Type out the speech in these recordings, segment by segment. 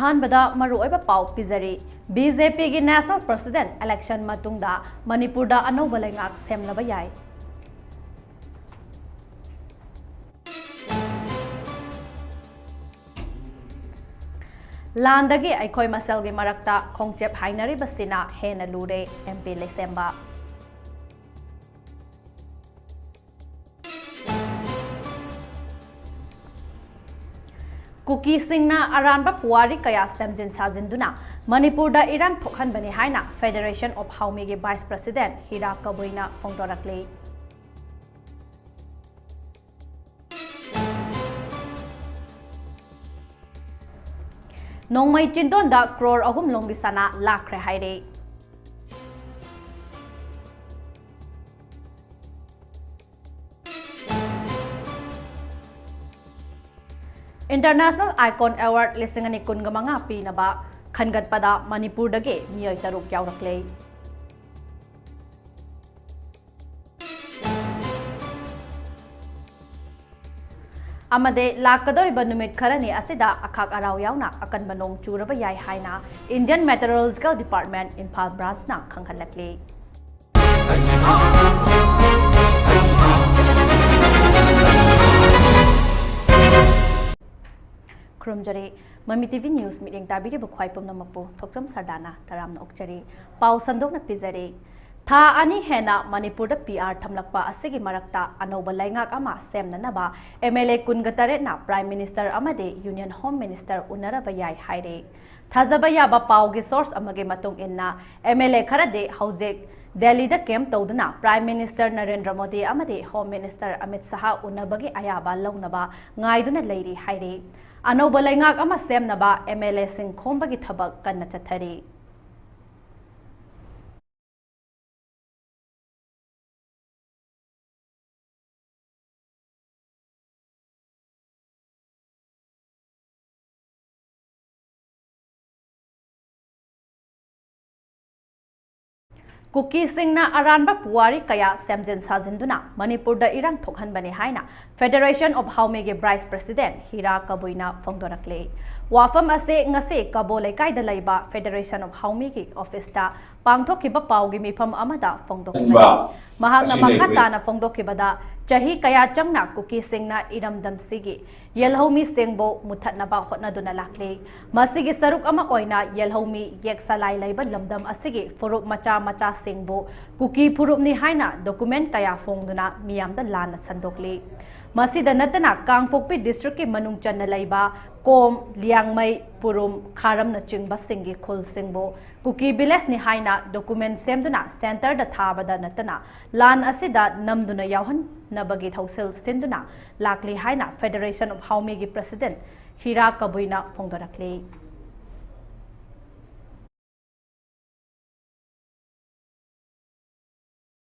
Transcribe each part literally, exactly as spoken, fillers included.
ꯑꯍꯥꯟꯕꯗ ꯃꯔꯨꯑꯣꯏꯕ ꯄꯥꯎ ꯄꯤꯖꯔꯤ꯫ ꯕꯤ ꯖꯦ ꯄꯤꯒꯤ National President election ꯃꯇꯨꯡꯗ ꯃꯅꯤꯄꯨꯔꯗ ꯑꯅꯧꯕ ꯂꯩꯉꯥꯛ ꯁꯦꯝꯂꯕ ꯌꯥꯏ꯫ ꯂꯥꯟꯗꯒꯤ ꯑꯩꯈꯣꯏ ꯃꯁꯦꯜꯒꯤ ꯃꯔꯛꯇ ꯈꯣꯡꯆꯦꯞ ꯍꯥꯏꯅꯔꯤꯕꯁꯤꯅ ꯍꯦꯟꯅ ꯂꯨꯔꯦ, ꯑꯦꯝ ꯄꯤ ꯂꯩꯁꯦꯝꯕ꯫ ꯀꯨꯀꯤꯁꯤꯡꯅ ꯑꯔꯥꯟꯕ ꯄꯨꯋꯥꯔꯤ ꯀꯌꯥ ꯁꯦꯝꯖꯤꯟ ꯁꯥꯖꯤꯟꯗꯨꯅ ꯃꯅꯤꯄꯨꯔꯗ ꯏꯔꯥꯡ ꯊꯣꯛꯍꯟꯕꯅꯤ ꯍꯥꯏꯅ Federation of ꯍꯥꯎꯃꯤꯒꯤ Vice President ꯍꯤꯔꯥ ꯀꯕꯨꯏꯅ ꯐꯣꯡꯗꯣꯔꯛꯂꯤ꯫ ꯅꯣꯡꯃꯩ ꯆꯤꯟꯗꯣꯟꯗ ꯀ꯭ꯔꯣꯔ ꯑꯍꯨꯝ ꯂꯣꯝꯒꯤ ꯁꯅꯥ ꯂꯥꯛꯈ꯭ꯔꯦ ꯍꯥꯏꯔꯦ꯫ International Icon Award ꯂꯤꯁꯤꯡ ꯑꯅꯤ ꯀꯨꯟꯒ ꯃꯉꯥ ꯄꯤꯅꯕ ꯈꯟꯒꯠꯄꯗ ꯃꯅꯤꯄꯨꯔꯗꯒꯤ ꯃꯤꯑꯣꯏ ꯇꯔꯨꯛ ꯌꯥꯎꯔꯛꯂꯦ꯫ ꯑꯃꯗꯤ ꯂꯥꯛꯀꯗꯧꯔꯤꯕ ꯅꯨꯃꯤꯠ ꯈꯔꯅꯤ ꯑꯁꯤꯗ ꯑꯈꯥꯛ ꯑꯔꯥꯎ ꯌꯥꯎꯅ ꯑꯀꯟꯕ ꯅꯣꯡ ꯆꯨꯔꯕ ꯌꯥꯏ ꯍꯥꯏꯅ Indian Meteorological Department ꯏꯝꯐꯥꯜ branchꯅ ꯈꯪꯍꯜꯂꯛꯂꯤ꯫ ꯈꯨꯔꯨꯝꯖꯔꯤ꯫ ꯃꯃꯤ ꯇꯤ ꯚꯤ news ꯃꯤꯠꯌꯦꯡ ꯇꯥꯕꯤꯔꯤꯕ ꯈ꯭ꯋꯥꯏ ꯄꯨꯝꯅꯃꯛꯄꯨ ꯊꯣꯛꯆꯣꯝ ꯁꯔꯗꯥꯅ ꯇꯔꯥꯝꯅ ꯑꯣꯛꯆꯔꯤ꯫ ꯄꯥꯎ ꯁꯟꯗꯣꯛꯅ ꯄꯤꯖꯔꯤ꯫ ꯊꯥ ꯑꯅꯤ ꯍꯦꯟꯅ ꯃꯅꯤꯄꯨꯔꯗ ꯄꯤ ꯑꯥꯔ ꯊꯝꯂꯛꯄ ꯑꯁꯤꯒꯤ ꯃꯔꯛꯇ ꯑꯅꯧꯕ ꯂꯩꯉꯥꯛ ꯑꯃ ꯁꯦꯝꯅꯅꯕ ꯑꯦꯝ ꯑꯦꯜ ꯑꯦ ꯀꯨꯟꯒ ꯇꯔꯦꯠꯅ Prime Minister ꯑꯃꯗꯤ Union Home Minister ꯎꯅꯔꯕ ꯌꯥꯏ ꯍꯥꯏꯔꯦ꯫ ꯊꯥꯖꯕ ꯌꯥꯕ ꯄꯥꯎꯒꯤ source ꯑꯃꯒꯤ ꯃꯇꯨꯡ ꯏꯟꯅ, ꯑꯦꯝ ꯑꯦꯜ ꯑꯦ ꯈꯔꯗꯤ ꯍꯧꯖꯤꯛ ꯗꯦꯜꯂꯤꯗ camp ꯇꯧꯗꯨꯅ Prime Minister ꯅꯔꯦꯟꯗ꯭ꯔ ꯃꯣꯗꯤ ꯑꯃꯗꯤ Home Minister ꯑꯃꯤꯠ ꯁꯍꯥ ꯎꯅꯕꯒꯤ ꯑꯌꯥꯕ ꯂꯧꯅꯕ ꯉꯥꯏꯗꯨꯅ ꯂꯩꯔꯤ ꯍꯥꯏꯔꯤ꯫ ꯑꯅꯧꯕ ꯂꯩꯉꯥꯛ ꯑꯃ ꯁꯦꯝꯅꯕ ꯑꯦꯝ ꯑꯦꯜ ꯑꯦꯁꯤꯡ ꯈꯣꯝꯕꯒꯤ ꯊꯕꯛ ꯀꯟꯅ ꯆꯠꯊꯔꯤ꯫ ꯀꯨꯀꯤꯁꯤꯡꯅ ꯑꯔꯥꯟꯕ ꯄꯨꯋꯥꯔꯤ ꯀꯌꯥ ꯁꯦꯝꯖꯤꯟ ꯁꯥꯖꯤꯟꯗꯨꯅ ꯃꯅꯤꯄꯨꯔꯗ ꯏꯔꯥꯡ ꯊꯣꯛꯍꯟꯕꯅꯤ ꯍꯥꯏꯅ Federation of ꯍꯥꯎꯃꯤꯒꯤ Vice President ꯍꯤꯔꯥ ꯀꯕꯨꯏꯅ ꯐꯣꯡꯗꯣꯔꯛꯂꯤ꯫ ꯋꯥꯐꯝ ꯑꯁꯤ ꯉꯁꯤ ꯀꯕꯣ ꯂꯩꯀꯥꯏꯗ ꯂꯩꯕ Federation of ꯍꯥꯎꯃꯤꯒꯤ office ꯇ ꯄꯥꯡꯊꯣꯛꯈꯤꯕ ꯄꯥꯎꯒꯤ ꯃꯤꯐꯝ ꯑꯃꯗ ꯐꯣꯡꯗꯣꯛꯈꯤꯕꯅꯤ꯫ ꯃꯍꯥꯛꯅ ꯃꯈꯥ ꯇꯥꯅ ꯐꯣꯡꯗꯣꯛꯈꯤꯕꯗ, ꯆꯍꯤ ꯀꯌꯥ ꯆꯪꯅ ꯀꯨꯀꯤꯁꯤꯡꯅ ꯏꯔꯝꯗꯝꯁꯤꯒꯤ ꯌꯦꯜꯍꯧꯃꯤꯁꯤꯡꯕꯨ ꯃꯨꯊꯠꯅꯕ ꯍꯣꯠꯅꯗꯨꯅ ꯂꯥꯛꯂꯤ꯫ ꯃꯁꯤꯒꯤ ꯁꯔꯨꯛ ꯑꯃ ꯑꯣꯏꯅ ꯌꯦꯜꯍꯧꯃꯤ ꯌꯦꯛꯁꯂꯥꯏ ꯂꯩꯕ ꯂꯝꯗꯝ ꯑꯁꯤꯒꯤ ꯐꯨꯔꯨꯞ ꯃꯆꯥ ꯃꯆꯥꯁꯤꯡꯕꯨ ꯀꯨꯀꯤ ꯐꯨꯔꯨꯞꯅꯤ ꯍꯥꯏꯅ document ꯀꯌꯥ ꯐꯣꯡꯗꯨꯅ ꯃꯤꯌꯥꯝꯗ ꯂꯥꯟꯅ ꯁꯟꯗꯣꯛꯂꯤ꯫ ꯃꯁꯤꯗ ꯅꯠꯇꯅ ꯀꯥꯡꯄꯣꯛꯄꯤ district ꯀꯤ ꯃꯅꯨꯡ ꯆꯟꯅ ꯂꯩꯕ ꯀꯣꯝ, ꯂꯤꯌꯥꯡꯃꯩ, ꯄꯨꯔꯨꯝ, ꯈꯥꯔꯝꯅꯆꯤꯡꯕꯁꯤꯡꯒꯤ ꯈꯨꯜꯁꯤꯡꯕꯨ ꯀꯨꯀꯤ village ꯅꯤ ꯍꯥꯏꯅ document ꯁꯦꯝꯗꯨꯅ center ꯗ ꯊꯥꯕꯗ ꯅꯠꯇꯅ ꯂꯥꯟ ꯑꯁꯤꯗ ꯅꯝꯗꯨꯅ ꯌꯥꯎꯍꯟꯅꯕꯒꯤ ꯊꯧꯁꯤꯜ ꯁꯤꯟꯗꯨꯅ ꯂꯥꯛꯂꯤ ꯍꯥꯏꯅ Federation of ꯍꯥꯎꯃꯤꯒꯤ president ꯍꯤꯔꯥ ꯀꯕꯨꯏꯅ ꯐꯣꯡꯗꯣꯔꯛꯂꯤ꯫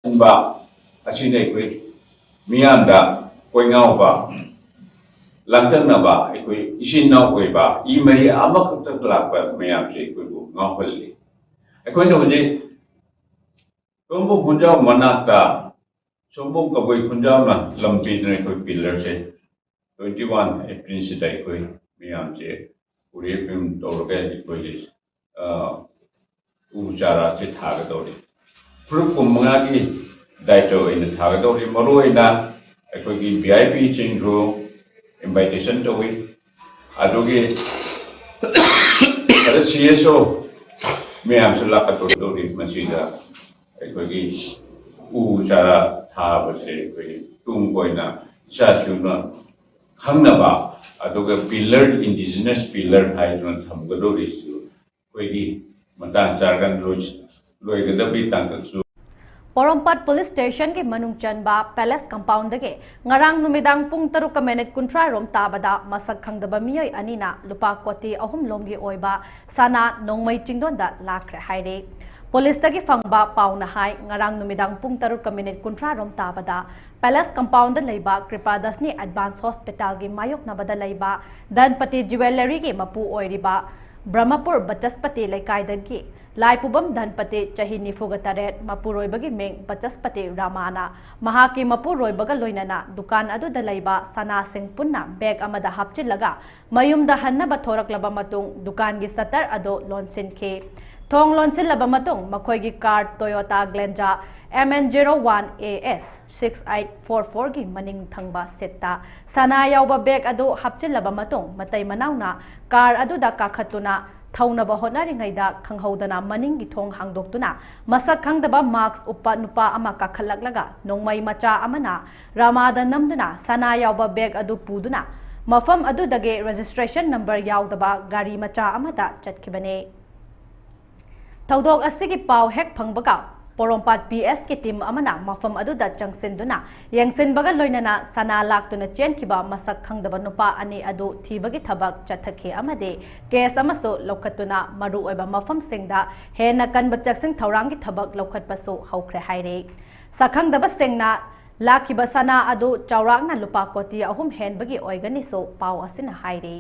ꯈꯟꯕ ꯑꯁꯤꯅ ꯑꯩꯈꯣꯏ ꯃꯤꯌꯥꯝꯗ ꯀꯣꯏꯉꯥꯎꯕ, ꯂꯥꯡꯇꯛꯅꯕ, ꯑꯩꯈꯣꯏ ꯏꯆꯤꯟ ꯏꯅꯥꯎ ꯑꯣꯏꯕ, ꯏ ꯃꯔꯤ ꯑꯃꯈꯛꯇ ꯂꯥꯛꯄ ꯃꯌꯥꯝꯁꯦ ꯑꯩꯈꯣꯏꯕꯨ ꯉꯥꯎꯍꯜꯂꯤ꯫ ꯑꯩꯈꯣꯏꯅ ꯍꯧꯖꯤꯛ ꯁꯣꯝꯕꯨ ꯈꯨꯟꯖꯥꯎ ꯃꯅꯥꯛꯇ ꯁꯣꯝꯕꯣꯡ ꯀꯕꯨꯏ ꯈꯨꯟꯖꯥꯎꯅ ꯂꯝ ꯄꯤꯗꯨꯅ ꯑꯩꯈꯣꯏ pillar ꯁꯦ twenty one April ꯁꯤꯗ ꯑꯩꯈꯣꯏ ꯃꯌꯥꯝꯁꯦ ꯎꯔꯦꯞ ꯇꯧꯔꯒ ꯑꯩꯈꯣꯏꯒꯤ, ꯑ, ꯎ ꯆꯥꯔꯥꯁꯦ ꯊꯥꯒꯗꯧꯔꯤ꯫ ꯐꯨꯔꯨꯞ ꯀꯨꯟꯃꯉꯥꯒꯤ ꯗꯥꯏꯇ ꯑꯣꯏꯅ ꯊꯥꯒꯗꯧꯔꯤ꯫ ꯃꯔꯨꯑꯣꯏꯅ ꯑꯩꯈꯣꯏꯒꯤ V I P ꯁꯤꯡꯁꯨ invitation ꯇꯧꯏ꯫ ꯑꯗꯨꯒꯤ ꯑꯗ C S O ꯃꯌꯥꯝꯁꯨ ꯂꯥꯛꯀꯗꯧꯔꯤ ꯃꯁꯤꯗ꯫ ꯑꯩꯈꯣꯏꯒꯤ ꯎ ꯆꯥꯔꯥ ꯊꯥꯕꯁꯦ ꯑꯩꯈꯣꯏꯒꯤ ꯇꯨꯡ ꯀꯣꯏꯅ ꯏꯆꯥꯁꯨꯅ ꯈꯪꯅꯕ, ꯑꯗꯨꯒ pillar, indigenous pillar ꯍꯥꯏꯗꯨꯅ ꯊꯝꯒꯗꯧꯔꯤꯁꯨ ꯑꯩꯈꯣꯏꯒꯤ ꯃꯇꯥꯡ ꯆꯥꯔꯀꯥꯟꯗ ꯂꯣꯏ-, ꯂꯣꯏꯒꯗꯕꯒꯤ ꯇꯥꯡꯀꯛꯁꯨ꯫ ꯄꯣꯔꯣꯝꯄꯥꯠ police station ꯒꯤ ꯃꯅꯨꯡ ꯆꯟꯕ Palace compound ꯗꯒꯤ ꯉꯔꯥꯡ ꯅꯨꯃꯤꯗꯥꯡ ꯄꯨꯡ ꯇꯔꯨꯛꯀ minute ꯀꯨꯟꯊ꯭ꯔꯥ ꯔꯣꯝ ꯇꯥꯕꯗ ꯃꯁꯛ ꯈꯪꯗꯕ ꯃꯤꯑꯣꯏ ꯑꯅꯤꯅ ꯂꯨꯄꯥ ꯀꯣꯇꯤ ꯑꯍꯨꯝ ꯂꯣꯝꯒꯤ ꯑꯣꯏꯕ ꯁꯅꯥ ꯅꯣꯡꯃꯩ ꯆꯤꯡꯗꯣꯟꯗ ꯂꯥꯛꯈ꯭ꯔꯦ ꯍꯥꯏꯔꯤ꯫ Police ꯇꯒꯤ ꯐꯪꯕ ꯄꯥꯎꯅ ꯍꯥꯏ, ꯉꯔꯥꯡ ꯅꯨꯃꯤꯗꯥꯡ ꯄꯨꯡ ꯇꯔꯨꯛꯀ minute ꯀꯨꯟꯊ꯭ꯔꯥ ꯔꯣꯝ ꯇꯥꯕꯗ Palace compound ꯗ ꯂꯩꯕ ꯀ꯭ꯔꯤꯄꯥꯗꯁꯅꯤ Advance Hospital ꯒꯤ ꯃꯥꯌꯣꯛꯅꯕꯗ ꯂꯩꯕ ꯙꯟꯄꯇꯤ Jewellery ꯒꯤ ꯃꯄꯨ ꯑꯣꯏꯔꯤꯕ ꯕ꯭ꯔꯍꯃꯄꯨꯔ ꯕꯆꯁꯄꯇꯤ ꯂꯩꯀꯥꯏꯗꯒꯤ ꯂꯥꯏꯄꯨꯕꯝ ꯙꯟꯄꯇꯤ, ꯆꯍꯤ ꯅꯤꯐꯨꯒ ꯇꯔꯦꯠ, ꯃꯄꯨꯔꯣꯏꯕꯒꯤ ꯃꯤꯡ ꯕꯆꯁꯄꯇꯤ ꯔꯥꯃꯥꯅ ꯃꯍꯥꯛꯀꯤ ꯃꯄꯨꯔꯣꯏꯕꯒ ꯂꯣꯏꯅꯅ ꯗꯨꯀꯥꯟ ꯑꯗꯨꯗ ꯂꯩꯕ ꯁꯅꯥꯁꯤꯡ ꯄꯨꯟꯅ ꯕꯦꯒ ꯑꯃꯗ ꯍꯥꯞꯆꯤꯜꯂꯒ ꯃꯌꯨꯝꯗ ꯍꯟꯅꯕ ꯊꯣꯔꯛꯂꯕ ꯃꯇꯨꯡ ꯗꯨꯀꯥꯟꯒꯤ ꯁꯇꯔ ꯑꯗꯨ ꯂꯣꯟꯁꯤꯟꯈꯤ꯫ ꯊꯣꯡ ꯂꯣꯟꯁꯤꯜꯂꯕ ꯃꯇꯨꯡ ꯃꯈꯣꯏꯒꯤ car Toyota Glanza M N zero one A S six eight four four ꯒꯤ ꯃꯅꯤꯡ ꯊꯪꯕ ꯁꯤꯠꯇ ꯁꯅꯥ ꯌꯥꯎꯕ ꯕꯦꯒ ꯑꯗꯨ ꯍꯥꯞꯆꯤꯜꯂꯕ ꯃꯇꯨꯡ ꯃꯇꯩ ꯃꯅꯥꯎꯅ ꯀꯥꯔ ꯑꯗꯨꯗ ꯀꯥꯈꯠꯇꯨꯅ ꯊꯧꯅꯕ ꯍꯣꯠꯅꯔꯤꯉꯩꯗ ꯈꯪꯍꯧꯗꯅ ꯃꯅꯤꯡꯒꯤ ꯊꯣꯡ ꯍꯥꯡꯗꯣꯛꯇꯨꯅ ꯃꯁꯛ ꯈꯪꯗꯕ ꯃꯥꯛꯁ ꯎꯞꯄ ꯅꯨꯄꯥ ꯑꯃ ꯀꯥꯈꯠꯂꯛꯂꯒ ꯅꯣꯡꯃꯩ ꯃꯆꯥ ꯑꯃꯅ ꯔꯥꯃꯥꯗ ꯅꯝꯗꯨꯅ ꯁꯅꯥ ꯌꯥꯎꯕ ꯕꯦꯒ ꯑꯗꯨ ꯄꯨꯗꯨꯅ ꯃꯐꯝ ꯑꯗꯨꯗꯒꯤ ꯔꯦꯖꯤꯁꯇ꯭ꯔꯦꯁꯟ ꯅꯝꯕꯔ ꯌꯥꯎꯗꯕ ꯒꯥꯔꯤ ꯃꯆꯥ ꯑꯃꯗ ꯆꯠꯈꯤꯕꯅꯤ꯫ ꯊꯧꯗꯣꯛ ꯑꯁꯤꯒꯤ ꯄꯥꯎ ꯍꯦꯛ ꯐꯪꯕꯒ ꯄꯣꯔꯣꯝꯄꯥꯠ P S ꯀꯤ ꯇꯤꯝ ꯑꯃꯅ ꯃꯐꯝ ꯑꯗꯨꯗ ꯆꯪꯁꯤꯟꯗꯨꯅ ꯌꯦꯡꯁꯤꯟꯕꯒ ꯂꯣꯏꯅꯅ ꯁꯅꯥ ꯂꯥꯛꯇꯨꯅ ꯆꯦꯟꯈꯤꯕ ꯃꯁꯛ ꯈꯪꯗꯕ ꯅꯨꯄꯥ ꯑꯅꯤ ꯑꯗꯨ ꯊꯤꯕꯒꯤ ꯊꯕꯛ ꯆꯠꯊꯈꯤ ꯑꯃꯗꯤ ꯀꯦꯁ ꯑꯃꯁꯨ ꯂꯧꯈꯠꯇꯨꯅ ꯃꯔꯨꯑꯣꯏꯕ ꯃꯐꯝꯁꯤꯡꯗ ꯍꯦꯟꯅ ꯀꯟꯕ ꯆꯦꯛꯁꯤꯟ ꯊꯧꯔꯥꯡꯒꯤ ꯊꯕꯛ ꯂꯧꯈꯠꯄꯁꯨ ꯍꯧꯈ꯭ꯔꯦ ꯍꯥꯏꯔꯤ꯫ ꯁꯛꯈꯪꯗꯕꯁꯤꯡꯅ ꯂꯥꯛꯈꯤꯕ ꯁꯅꯥ ꯑꯗꯨ ꯆꯥꯎꯔꯥꯛꯅ ꯂꯨꯄꯥ ꯀꯣꯇꯤ ꯑꯍꯨꯝ ꯍꯦꯟꯕꯒꯤ ꯑꯣꯏꯒꯅꯤꯁꯨ ꯄꯥꯎ ꯑꯁꯤꯅ ꯍꯥꯏꯔꯤ꯫